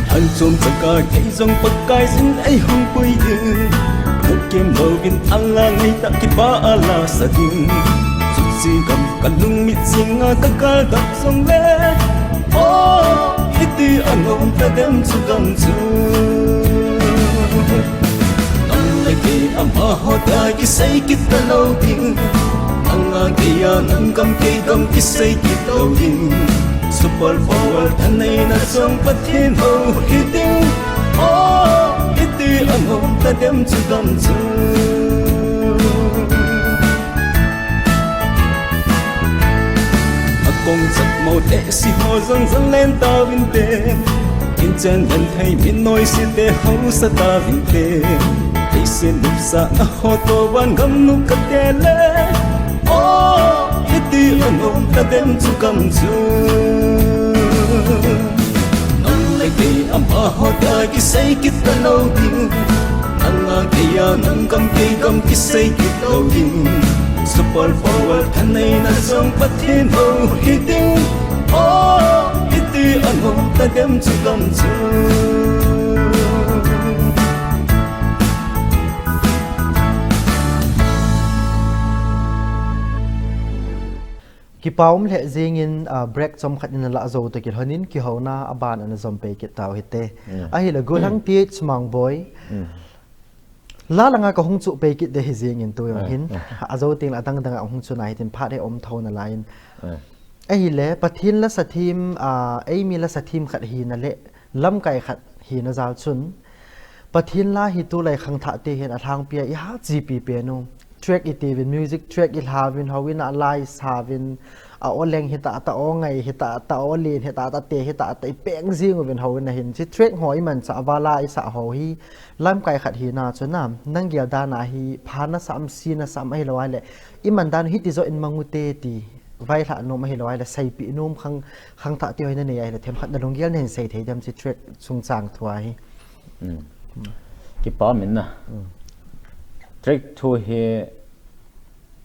Hal chom chaka kei jong Pakai jin eihung pui ding. Thukim louvin ala ngai tah kipa ala sa ding. Chuche gam kalung mit jinga kakal dap jongle. Oh, iti anom tadem chu gam chu. Nang le kei amaho tia kisei kit talou ding. Nang a kei a, nang gam kei gam kisei kit lou ding. Super power thaneina jong Pathen hou hi ding. Oh, iti anom tadem chu gam chu. Akong chat mo te si ho jong jong len tauvin te. Kin chen len thei min noi si te hausa tauvin te. Thei si nopsahna ho toh van gam nu kate le. Oh, iti anom tadem chu gam chu. Nang le kei amaho tia kisei kit talou ding. Nang a kei a, nang gam kei gam kisei kit lou ding. Super power thaneina jong Pathen hou hi ding. Oh, iti anom tadem chu gam chu. Kipa um lheh jeng in, ah, break chomkhat in ala jou toh kilhon in kihouna aban ana jom pei kit tau hite. Mm. Ahile golhang T H Mangboi. Mm. La langa kahung chuh pei kit de hi jeng in tu jong hin. Mm. Ajou teng le adang dang a hung chuh na hitin phat hi um tho nalai in. Mm. Ahile Pathen lasa them, ah, eimi lasa them khat hina le lamkai khat hina jal chun, Pathen la hi tulai khangthah te hin alhangpi a iha chepi pen u. Track iti uvin, music track ilha uvin, houin a la isa uvin, a o leng hita ta, o ngai hita ta, o len hita ta, te hita ta, ipeng jing uvin houin a hin. Hiche track ho imanchah uva la isa ho hi, lamkai khat hina chun a, nang gel dan a hi, pha nasa am, si nasa am ahilou ahile, iman dan u hiti joh in mang ute ti, vaihla nom ahilou ahile, seipeh nom khang, khangthah te ho hi nanei ahile, themkhat nalunggel nahin sei thei dem hiche track chungchang thu a hi. Mm. Kipa um in na. Mm. Track thu hi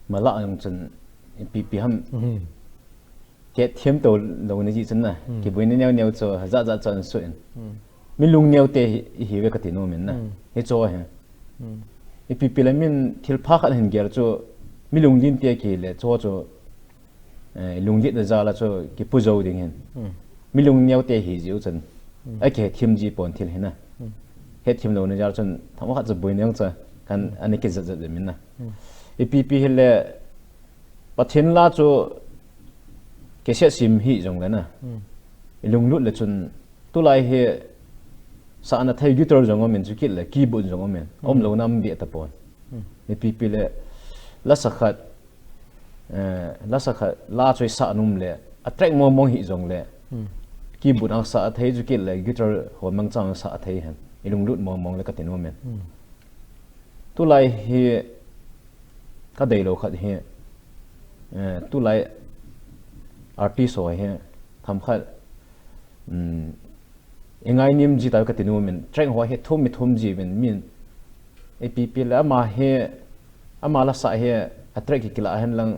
mala jong chun ipi ipi ham. Mm. Hethem to lou na jeh chun na. Mm. Kiboina neo neo chu jat jat chun suh in. Mm. Mi lungneo te hi, hi ve kati nom in na. Mm. Hiche hi. Mm. Ipi pi le min thil pha khat hin gel chu, mi lunglen te kile chu chu, eh, lunglen na jal a chu kipu jou ding hin. Hmm. Mi lungneo te hi jiu chun. Hmm. A kithim ji pon thil hina. Hmm. Hethim lou na jal chun, thangvah khat chu boi neo cha, kan Hmm. ani kijat jat min na. Hmm. Ipi pi hile, Pathen la chu, kese sim hi jong le na. Hmm. I lunglut le chun, Tulai hi sahna thei guitar jong umin, chukit le keyboard jong umin. Hmm. Umlou nam bia tapon. Hmm. Ipi pi le lasa khat, eh, lasa khat la choi sa num le, a track mong mong hi jong le. Hmm. Keyboard ang sa thei chukit le guitar ho mang chang sa thei hen. I lunglut mong mong le ka tin umin. Hmm. Tulai hi ka dei lou khat hi, eh, tulai artist ho hi tham khat, um, i ngai nim ji ta ka tin umin, track ho hi thum mi thum ji min, min, ipi pi le ama hi, ama lasa hi, a track hi kila hen lang,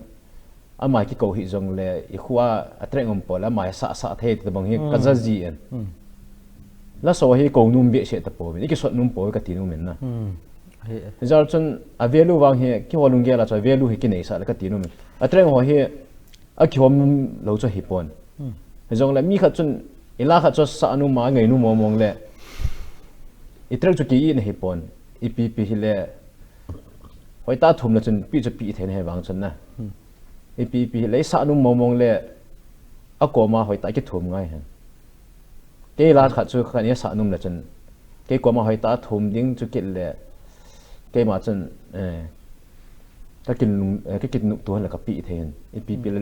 ama kikou hi jong le, i khua a track um pol, ama hi sa, sa thei ti bang hi, ka Hmm. ja ji en. Hmm. Lasa ho hi kou num bia se tapon, i kisot num pol ka tin umin na. Hmm. Hi. Jal chun a value vang hi, kihou lunggel a chu a value hi kinei sa le ka tin umin. A track ho hi, a kihom lou chu hi pon. Hmm. Hi jong le mi khat chun, i la khat chu sa num a ngai num mong mong le. I track chu ki i na hi pon. Ipi pi hi le. Hoi ta thum le chun pi chu pi thei na hi vang chun na. Hmm. Ipi pi hi le sa num mong mong le. A koma hoi ta ki thum ngai hen. Kei la khat chu khat ni sa num le chun. Kei koma hoi ta thum ding chu kit le. Keima chun, eh, ka kin lung, eh, ka kin nuk tu hen le ka pi thei hen. Ipi pi le.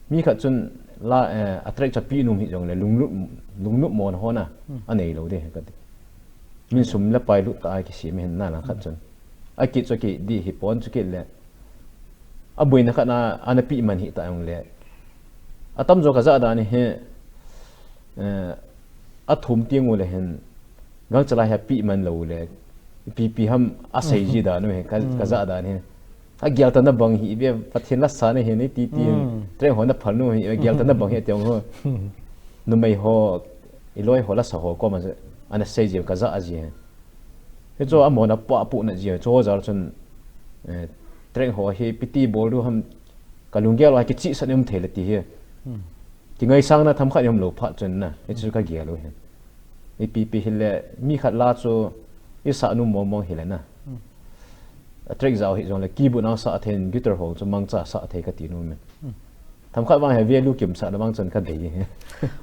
Mi khat chun la, eh, a track cha pi num hi jong le lunglut, lunglut mon ho na. Hmm. A nei lou de ka ti. Min sum le pai lut ta a kisem hen na la khat chun. A kit chu ki di hi pon chu kit le. A boina khat na, ana pi man hi ta jong le. A tam jo ka ja dan hi, eh, a thum tiang u le hin, gangcha lai hi a pi man lou le, pi pi ham a sei ji dan u hi, ka, ka ja dan hi. A gel ta na bang hi, be Pathen lasa na hi, ni ti ti, Hmm. train ho na phal nu hi, a gel ta na bang hi tiang ho. Numei ho, i loi ho lasa ho, ko ma se, ana sei ji, ka ja ji hi. Hi chu a mona pa pu na ji chu jal chun, eh, track ho hi piti bol du ham ka lunggel a kichi sa nem thei le ti hi. Hmm. Ki ngaisang na tham khat nem lo phat chun na, hi chu ka gel u hin. Ipi pi hi le mi khat la chu i sa nu mong mong hi le na. Hmm. A track jao hi jong le keyboard na sa thei guitar ho chu mangcha sa thei ka ti nu me. Hmm. Tham khat vang hi value kimsah na vang chun ka dei hi.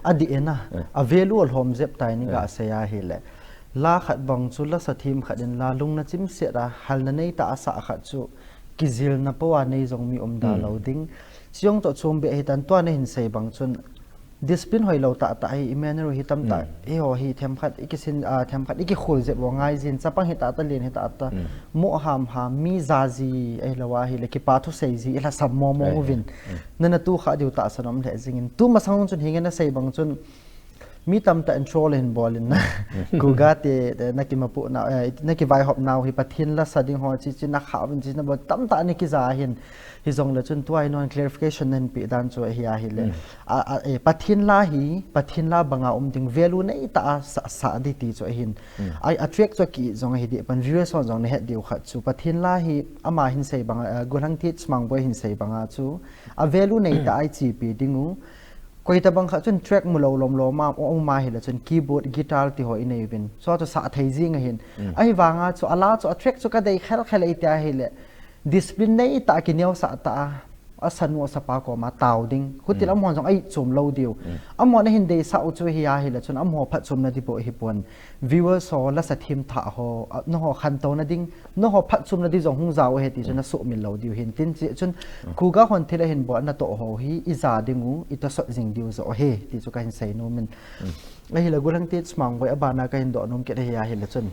A di e na, Eh. a value a lhom jep tai ni ka Eh. sei a hi le. La khat vang chu lasa thim khat in la lung na chim set a hal na nei ta a sa khat chu kizil na po a nei jong mi um da Hmm. lo ding. Chiong to chum be hi tan tua na hin sei bang chun discipline hoi lo ta ta hi Emmanuel hi tam ta Hmm. hi ho hi them khat i kisin, ah, them khat i kikhul jep vo ngai jin chapang hi ta ta lien hi ta ta Hmm. mo ham ham mi ja ji a hi lo a hi le kipa thu sei ji i la sam mo mo Hmm. u vin. Hmm. Na na tu kha diu ta sa nom le jing in. Tu masang chun hi nge na sei bang chun mi tam ta intro le hin bol in na. Kuga te, te na ki ma pu na, eh, na ki vai hop nau hi Pathen lasa ding ho chi chi na kha vin chi na bol tam ta ni ki ja hin. Hi jong le chun tua hi non clarification na hin pi dan chu hi a hi le. Hmm. A, a, eh, Pathen la hi, Pathen la banga um ding value nei ta a sa, sa di ti chu a hin. Hmm. A, a track chu ki jong hi di pan viewers hon jong na het diu khat chu. Pathen la hi ama hin sei banga, eh, Gulhang Teach Mangboi hin sei banga chu. A value nei ta a i chi pi ding u. Koi ta bang khat chun track mu lo lom lom a, o, um a hi le chun keyboard, guitar ti ho i nei vin. So chu sa thei jing a hin. Hmm. A hi vanga chu a la chu a track chu ka dei khel khel ei ti a hi le. Discipline nei ta a ki neo sa ta a. A sa nu a sa pa ko ma tau ding. Huti Hmm. lam hon jong ai chum lo diu. Hmm. A mo na hin dei sa u chu hi a hi le chun a mo phat chum na di po hi pon. Viewers ho lasa thim tha ho, a, na ho khan to na ding. Na ho phat chum na di jong hung ja u he ti chun Hmm. na so min lo diu hin. Tin chi chun Hmm. Kuga hon thil a hin bol na to ho hi i ja ding u, i to sot jing diu jo he ti chu ka hin sei nu min. Hmm. A hi le Gulhang Teach Mangboi a bana ka hin do num ke hi a hi le chun.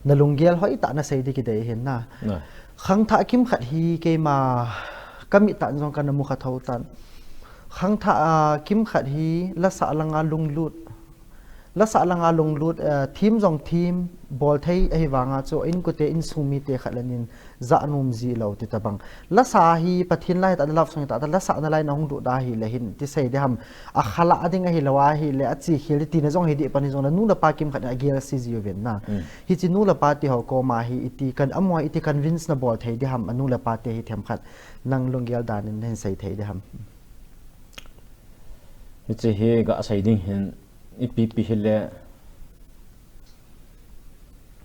Na lunggel hoi ta na sei di ki dei hin na. Na. Khangthah kim khat hi keima ka mi tan jong ka na mu kha tho tan. Khangthah, ah, kim khat hi lasa langa lunglut. Lasah langa lunglut, eh, thim jong thim, bol thei ahi vanga chu, inkote insung mite khat le nin, ja nom ji lou ti tabang. Lasa hi Pathen la hi ta, love song hi ta, ta lasah na lai na hung duh da hi le hin, ti sei de ham, a khala a ding ahi lou ahi le, a chi khel ti na jong hi di pan hi jong le, nu le pa kim khat a gel si ji uvin na. Hmm. Hichi nu le pa ti ho koma hi, iti kan amo, iti convince na bol thei de ham, a nu le pa te hi them khat, nang lunggel dan in hin sei thei de ham. Hichi hi ga sei ding hin, ipi pi hi le,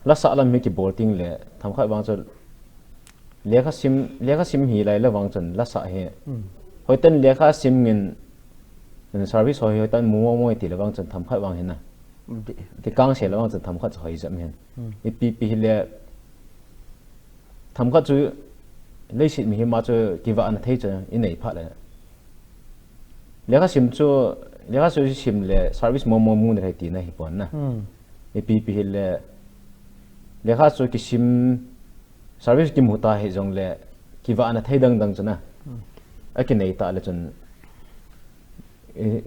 lasah lam hi kibol ting le, themkhat vang chu, lekha sim, lekha sim hi lai le vang chun, lasah hi. Hmm. Hoiten lekha sim ngin, service ho hi hoiten mu mo mo ti le vang chun, themkhat vang hin na. Di. Kikang se le vang chun, themkhat chu hoi jam hin. Hmm. Ipi pi hi le, themkhat chu, leiset mihem a chu, kivah na thei chu, i nei phat le. Lekha sim chu, lekha chu sim le, service mo mo mu na thei ti na hi pon na. Hmm. Ipi pi hi le, lekha chu kisim, service kimu ta hi jong le, kivah na thei dang dang chu na. Hmm. A kinei ta le chun, i,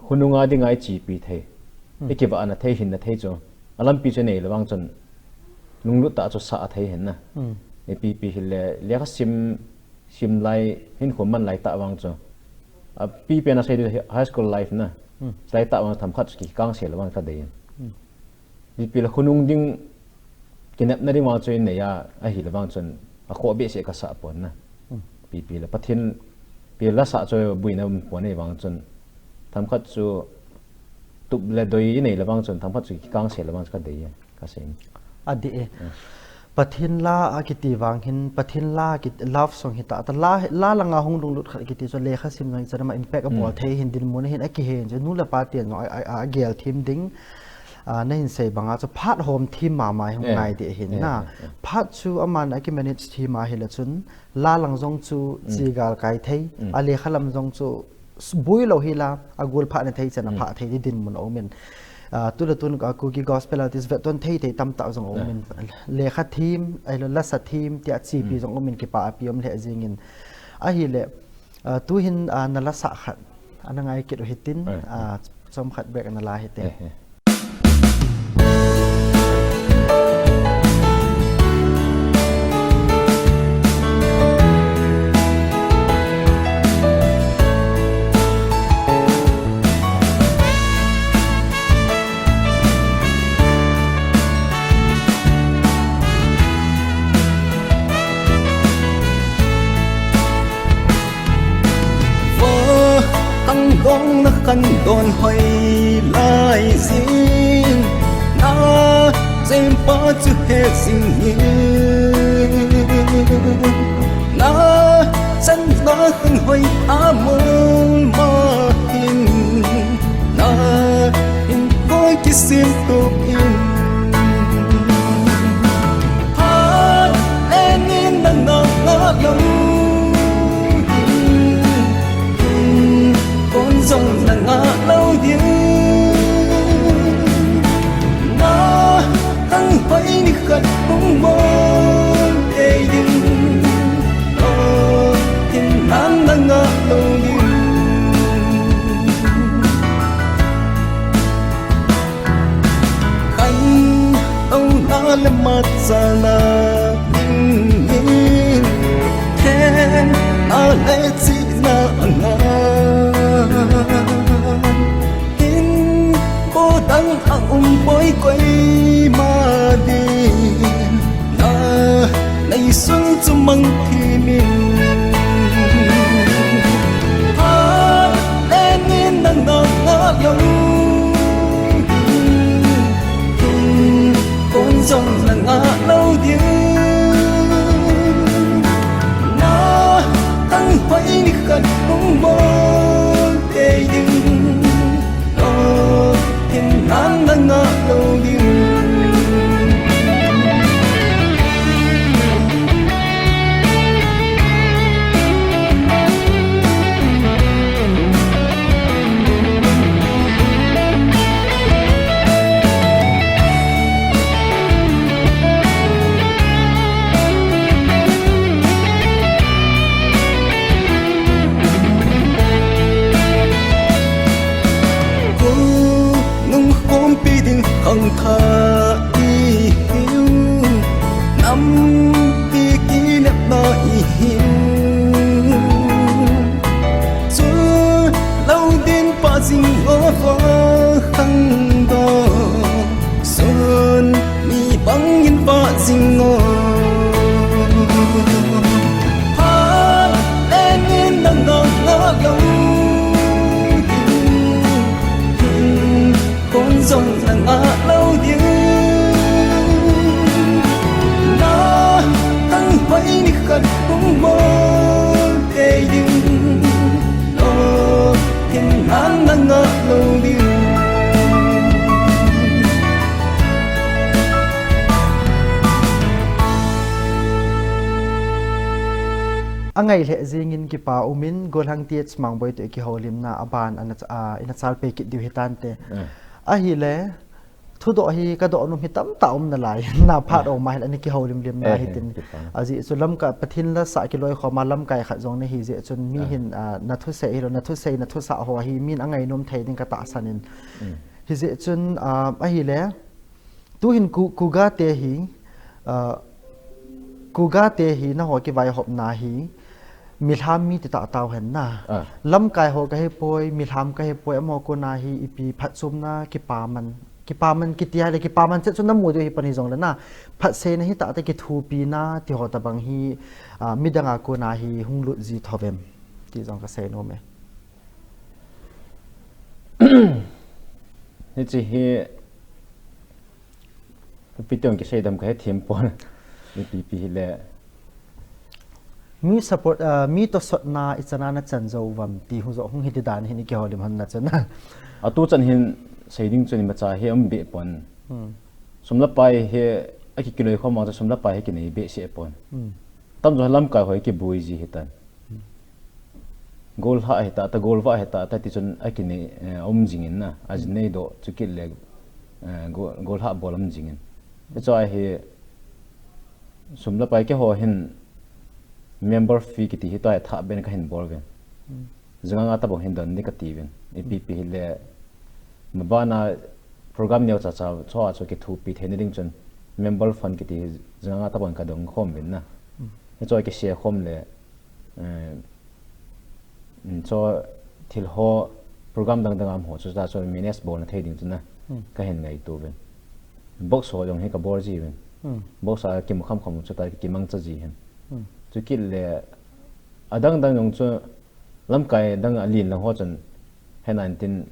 hunung a ding a i chi pi thei. Hmm. I kivah na thei hin na thei chu. A lampi chu nei le vang chun, lunglut ta chu sa a thei hin na. Hmm. Ipi pi hi le, lekha sim, sim lai, hin khum man lai ta vang chu. A pi pen a sei di high school life na. Hmm. Lai ta vang themkhat chu kikang se le vang ka dei. Hmm. Ipi le hunung ding kinepna ding vang chu in nei a, ahi le vang chun a khoh behseh ka sa pon na. Hmm. Ipi pi le Pathen pi lasah chu buina um pon nei vang chun themkhat chu tup le doi i nei le vang chun themkhat chu kikang se le vang chu ka dei e, ka sei. A di e. Hmm. Pathen la a kiti vang hin, Pathen la a kiti, love song hi ta, ta la, la langa hung lunglut khat kiti chu lekha sim jong hi chan ama impact a bol Hmm. thei hin dinmun a hin a kihen chu nu le pa te jong a, a, a gel them ding. A, na hin sei banga chu phat hom them mama hi hung Eh, ngai di hin eh, na. Eh, eh. Phat chu aman a ki manage them a hi le chun, la lang jong chu Hmm. chi gal kai thei, Hmm. a lekha lam jong chu s-, bui lou hi la, a gul phat na thei chan a Hmm. phat thei di dinmun a um in. A, tu le tun ka Kuki gospel artist vet ton thei thei tam ta jong a um in. Ah. Lekha them, ai lo lasa them, ti a chi pi Hmm. jong um in kipa a pi um le jing in. Ahi le, a, tu hin, a, na lasah khat. Ana ngai kit u hitin, Eh, a, eh. chom khat break ana la hite. Eh, eh. Vo, kang dong na kan don hoi lai sin, na sem pa chu he sing ni. Na san na kan hoi a mol ma hin, na in koi kisim tu in. Phat le ni na nga nga lo ding, kon jong na nga lo ding. Na kang hoi ni khat hung bol te ding, o, tin nang na nga lo ding. Kan tona le machana dingin, themna le chihna anga hin, bodang a um poi koima din, na neisun chu mang thimin. Phat le ni na nga nga lo ding, kon jong na nga lo ding. Na kang hoi ni khat hung bol te ding, o, tin nang na nga lo ding. Sing o va khang do son mi bang in va sing o. Ha en in na nga nga lo. Kon zong na nga lo diu. Na tang pai ni khat kung mo te diu. Lo hin nang na nga lo diu. Angai lheh jingin kipa umin, Golhang T H Mangboi toh kihoulimna aban ana, a, ina chalpeh kit diu hitante. Eh. Ahile, thudoh hi kadoh nom hi tamtah um nalai, na phat um ahile, ana kihoulimlimna hitin. Ajeh chu lamkai Pathen lasa kiloikhoma lamkai khat jong nahi jeh chun mi hin, a, na thusei hilou, na thusei, na thusa ho hi min angainom thei ding katahsan in. Hijeh chun, a, ahile, tuhin ku, Kuga te hi, a, Kuga te hi nangho kivaihopna hi, milham mi ti tahtah hen na. Lamkai ho kahipoi, milham kahipoi, amaho kona hi ipi phatchomna kipaman. Kipaman kiti ahile, kipaman chet chu namu diu hi pan hijongle na. Phatseina hitahtah kithopina tiho tobang hi, a, midang a kona hi hung lut ji thouvem. Ti jong kasei nom e. Hiche hi, ipi teng kisei dem kahethem pon. Ipi ipi hile. Mi support, a, mi tosotna ichan a nachan jou uvam ti hung jo hung hiti dan hin ikihoulim hon na chun. Atuchan hin sei ding chun imacha hi um behpon. Sum le pai hi akikiloikhom a chu sum le pai hi kinei behseh pon. Tamjo lamkai ho kiboi ji hitan. Golhah hitahtah, golvah hitahtah, tichun akinei, eh, um jingin na, ajinei doh, chukit le, eh, gol, golhah bol um jingin. Hicho ahi, sum le pai keiho hin member fee kiti hi tua thah ben kahin bol uvin. Jinganga tabang hin don ding kati uvin. Ipi ipi hile, mabana program neo chacha, choa chu kithopi theina ding chun, member fund kiti hi jinganga tabang kadong khom uvin na. Hicho kishare khom le, Eh, mm, chu thil ho program dang dang a um ho chu ta chu manage bolna thei ding chu na kahin ngaito uvin. Box ho jong hi kabol ji uvin. Box a kimu kham kham chu ta kimangcha ji hin. Chukit le adang dang jong chu lamkai dang a len lang ho chun Hena intin,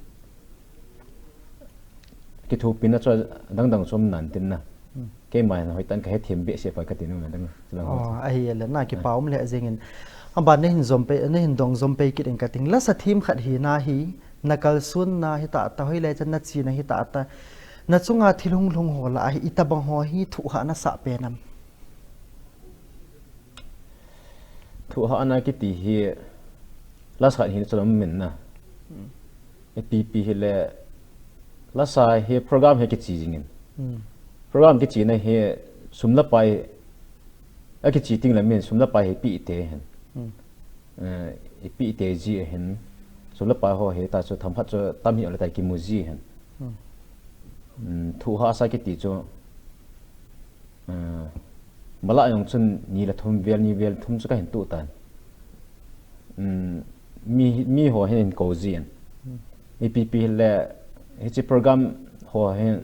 kithopina chu adang dang chu um nan tin na. Keima hin hoitah in kahethem behseh poi kati nom e dang, chulang ho chu. Ahi le na kipa um le jingin. Aban nahin jom pei, nahin dong jom pei kit in kating. Lasa themkhat hina hi, nakalsonna hitahtah, hoilai chan nachena hitahtah. Nachunga thil hung lhung ho lah a hi, itobang ho hi thuhah nasah pen am? Thuhahna kiti hi lasa khat hi chulom min na. Ipi ipi hile lasa hi program hi kiche jingin. Program kichena hi sum le pai akiche teng le min sum le pai hi ipi ite hin. Eh, ipi ite ji hin sum le pai ho hi ta chu themkhat chu tam hih le ta kimu ji hin. Mm, thuhahsa kiti chu Ah, malah jong chun ni le thum vel, ni vel thum chu kahin tuh tan. Um, mi, mi ho hin kou jin. Ipi ipi hile, hiche program ho hin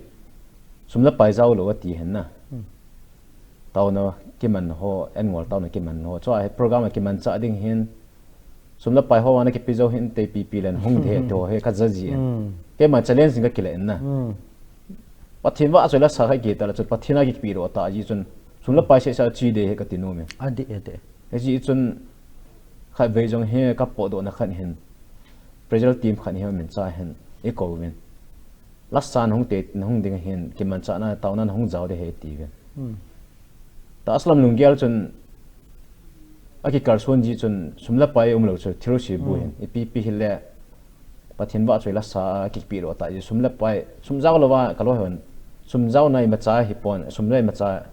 sum le pai jao lou ati hin na. Taona kiman ho, en ngol taona kiman ho. Chua hi program a kimanchah ding hin, sum le pai ho vang a kipe jou hinte ipi ipi le hung de to hi kaja ji. Keima challenge ka kile na. Pathen vahchoi lasa khat kiti le chun Pathen a kipe doh tah ji chun sum le pai seh seh a che ding hi kati nom e. Adih, adih. Hiche chun khatvei jong hi kapotdohna khat hin, pressure team khat hi min cha hin eikou vin. Lasa nahung te, nahung ding hin, kimanchahna, taona nahung jao ding ahi ati ve. Ta aslam lunggel chun, akikalson ji chun, sum le pai umlou chu, thil se bu hin, ipi ipi hile, Pathen vahchoi lasa, akipe doh tah ji, sum le pai, sum jao louva, kaloi hon, sum jaona imacha hipon, sum le imacha,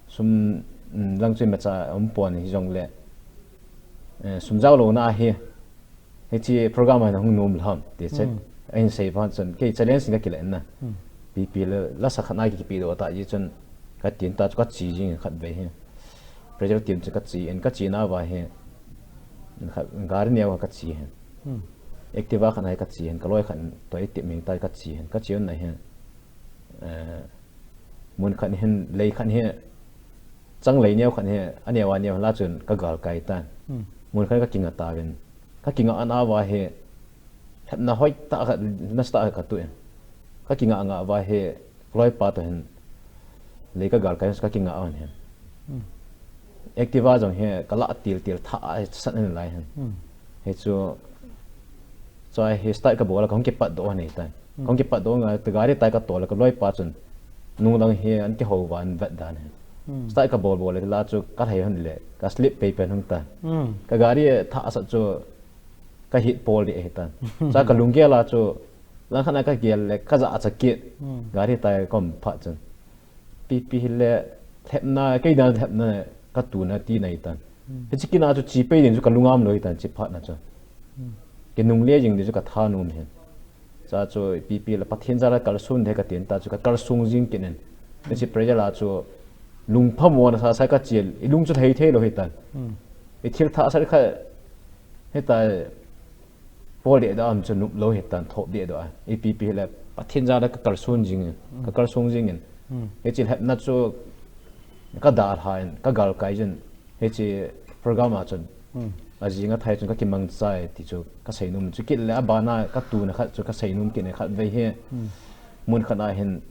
sum, mm, lang chu imacha umpon hijongle, eh, sum jao louna ahi, Hiche program a hin hung nom lham, ti che. Ahin sei vang chun, kei challenge in ka kile na. Ipi ipi le, lasa khat na kipe doh tah ji chun, katin ta chu kache jing khatvei hi. Pressure team chu kache in, kachena uva hi. Khat, gari neo kache hi. Activa khat ahi kachi hin, kaloi khat toh itep ming tai kachi hin, kachi un ahi. Eh, mun khat hin, lei khat hi, chang lei neo khat hi, aneo aneo la chun kagal kai tan. Mun khat kakinga tauvin. Kakinga ana uva hi, lhepna hoitah khat, nasatah khat katuh in. Kakinga nga uva hi, loipa toh hin, lei kagal kai, kakinga un hin. Activa jong hi, kalah til til tha, sat in lai hin. Hichu, chua hi start kabol a, kahung kipat doh nei tan. Kahung kipat doh nga, gari tai katol a, kaloipa chun, nunglang hi, an kihou uva, an vet dan hin. Start kabol bol a, la chu, kalhai hon le, ka slip pei pen hung tan. Kagari tha sat chu, kahit pol di ahi tan. Chua kalunggel a chu, langkhat a kagel le, kajah a chakit. Gari tai kom phat chun. Pipi hile, lhepna, kei dan lhepna, katuna ti nei tan. Hichi kina chu chi pei ding chu kalung am lou hitan, chi phat na chu. Kinungle jing ding chu kathanom hin. Chua chu pipi le Pathen jal a kalson de katin ta chu kakalsong jing kit in. Hichi prayer la chu lungphamo nasa sa kachi, ilung chu thei thei lou hitan. Ithil tha sa kha, hita, pol de da am chu nup lou hitan, thop de da. Ipipi le Pathen jal a kakalson jing, kakalsong jing in. Hichi lhepna chu kadalha in, kagal kai jin. Hichi program a chun. Ajing a thai chun kakimang chai ti chu kaseinom chu kit le abana katuna khat chu kaseinom kit ne khat vei hi. Mun khat a hin,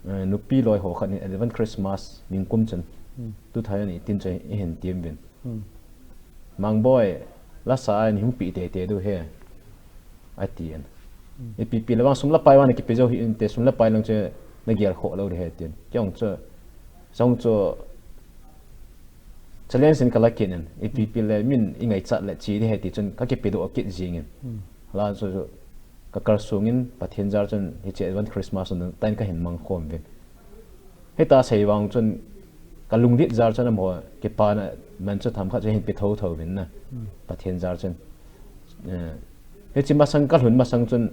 eh, nupi loi ho khat in Advance Christmas ningkum chun. Two thousand eighteen chu ihin tim vin. Mangboi, lasa a nihung pi teitei diu hi, ati in. Ipipi le vang sum le pai vang nakipe jou hih inte, sum le pai lang chu nagel khoh lou ding ahi tin. Kei jong chu, jong chu challenge in kala kit in, ipipi le min ingaichat le chi ding ahi ti chun kakipe doh kit jing in. Hala chu, chu kakalsong in Pathen jal chun hiche Advance Christmas nung tan kahin mang khom vin. Hita sei vang chun kalungdei jal chun amaho kipana man chu themkhat chu hin pe thotho vin na. Pathen jal chun. Eh, hichi masang kalhun masang chun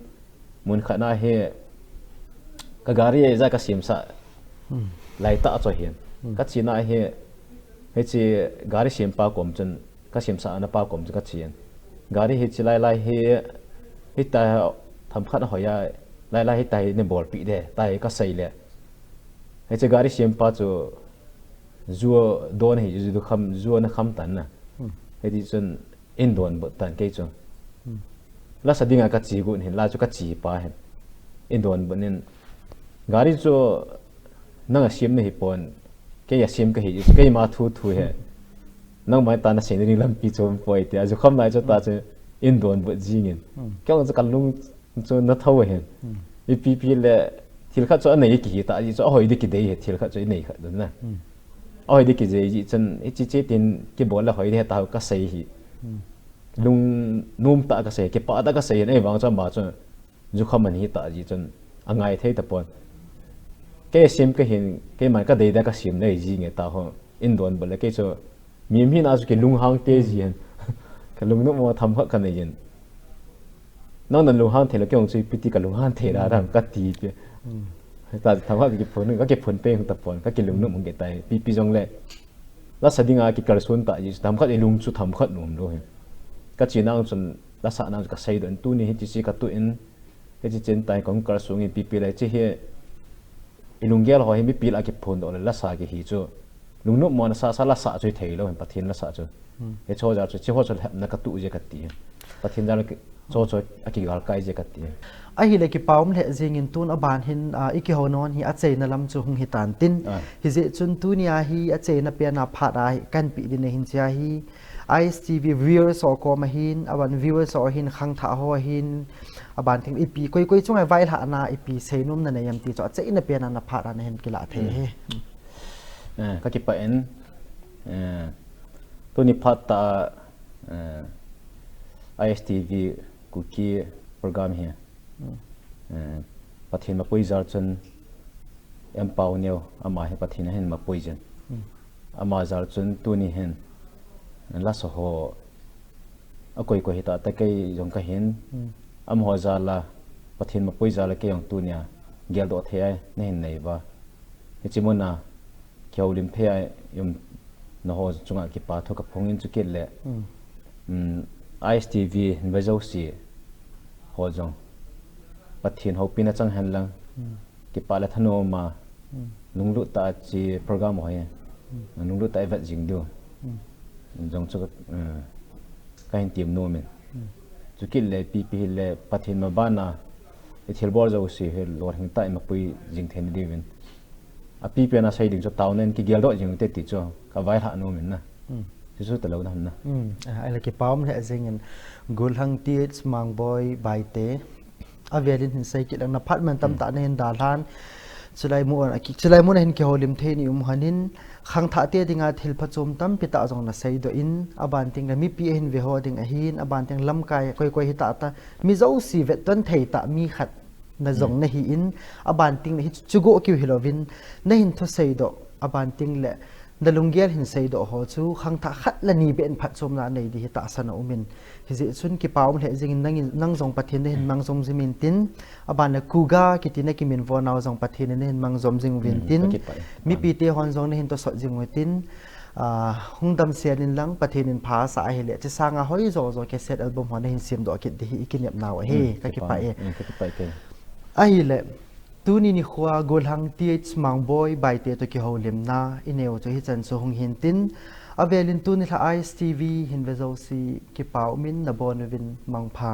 mun khat na hi kagari ja kasemsah lai tah chu hin. Kachena hi hichi gari sempa kom chun kasemsah na pa kom chu kachen. Gari hichi lai lai hi, hita themkhat ahoi a, lai lai hita hi neibolpi de, tia kasei le. Hichi gari sempa chu ju don hi, ju kham, ju ana kham tan na. Hiti chun eidonbut tan kei chu. Lasa dinga kachi got hin, la chu kachi pa hin. Eidonbut in, gari chu nanga sem nahi pon, kei asem kahi, keima thu thu hi. Nangma tah a nasei nading lampi chu umpoi tia, ju kham lai chu ta chu eidonbut jing in. Kei jong chu kalung chu ana tho hin. Ipipi le thil khat chu anei kihi ta ji chu ahoi ding kidei hi, thil khat chu inei kha ding na. Ahoi ding kidei ji chun hichi che tin kibol le hoi ding ahi tao kasei hi. Lungnom tah a kasei, kipah tah a kasei hin, ahivang chu ama chu ju kham ana hi ta ji chun angai thei tapon. Kei sem kahin, keiman kadei da kasem nei ji nge ta ho, eidonbut le kei chu mi, mi na chu kilunghang te ji hin. Kalungnom mo themkhat kanei jin. Nang nalunghang thei le kei jong chu ipi ti kalunghang thei da dam kati pe. Ta themkhat kakiphun, kakiphun peng tapon, kakilungnom hung kit tai, pipi jong le. Lasa dinga kikalson ta ji, themkhat ilung chu themkhat nom lou hi. Kachena chun, lasa na chu kasei doh in, tuni hichi chi katuh in, hichi chen tai kong kalsong in pipi le chi hi, ilunggel ho hi mipi lah a kiphon doh le lasa kihi chu. Lungnom mo nasa sa lasa chu thei lou hin, Pathen lasa chu. Hicho jal chu, chi ho chu lhepna katuh je kati hin. Pathen jal a ki, cho cho akigal kai je kati hin. Ahile kipa um lheh jing in tun aban hin, ah, ikihou nom hi acheina lam chu hung hitan tin. Ah. Hijeh chun tunia hi acheina pen a phat a hi kahin pe ding ahin chia hi. I S T V viewers ho koma hin, aban viewers ho hin, khangthah ho hin, aban teng ipi, koi koi chunga vailhahna ipi seinom nanei em ti chu acheina pen a na phat a nahin kilah thei hi. Eh, kakipah in, eh, tuni phat a, eh, I S T V Kuki program hi. Eh, Pathen mapui jal chun M Pauneo ama hi Pathen ahin mapui jin. Ama jal chun tuni hin lasa ho akoi koi hita ta kei jong kahin. Amaho jal a Pathen mapui jal a kei jong tunia geldoh thei a nahin nei uva. Hichi muna kihoulim thei a i um naho chunga kipa thu kaphong in chukit le. Mm, I S T V hin vejouse ho jong Pathen houpina chang hen lang, kipah le thanom a, nunglut tah a hiche program ho hi, nunglut tah a ivet jing diu jong chu, eh, kahin tem nom in. Chukit le ipi ipi hile Pathen mabana ithilbol jouse hi lolhing tah a imapui jing thei na diuvin, apipen a sei ding chu taona in kigeldoh jing ute ti chu kavailhah nom in na. Chuchu talou na ham na. Hmm. Ah, ahile kipa um lheh jengin, Golhang T H Mangboi Baite, avelin hin sei kit lang, na phat man tamtah nahin dalhan. Chulai mun a ki, chulai mun a hin kihoulim thei ni um hon in, khangthah te dinga thil phachom tampi tah jong naseidoh in, aban teng le mipi ahin ve ho ding ahin, aban teng lamkai koi koi hita ta, mi jouse vetton thei tah mi khat na jong nahi in, aban teng le hichu goh kiu hilouvin, nahin thuseidoh, aban teng le nalunggel hin seidoh ho chu khangthah khat le ni beh in phatchomna nei ding hi tahsan a um in, hijeh chun kipa um lheh jengin nangin, nang jong Pathen nahin mang jom jing uvin tin, aban le Kuga kiti na kiminvo nau jong Pathen in nahin mang jom jing uvin tin, mipite hon jong nahin tosot jing uvin tin, ah, hung damsel in lang, Pathen in pha asah ahile, hiche sanga hoijo jo cassette album ho nahin semdoh kit ding hi ikinep nau ahi, kakipah e. Ahile, tuni nikhoa Golhang T H Mangboi Baite toh kihoulimna ineiu chu hichan chu hung hin tin, avelin tuni lha I S T V hin ve jouse kipa um in, nabon uvin mangpha.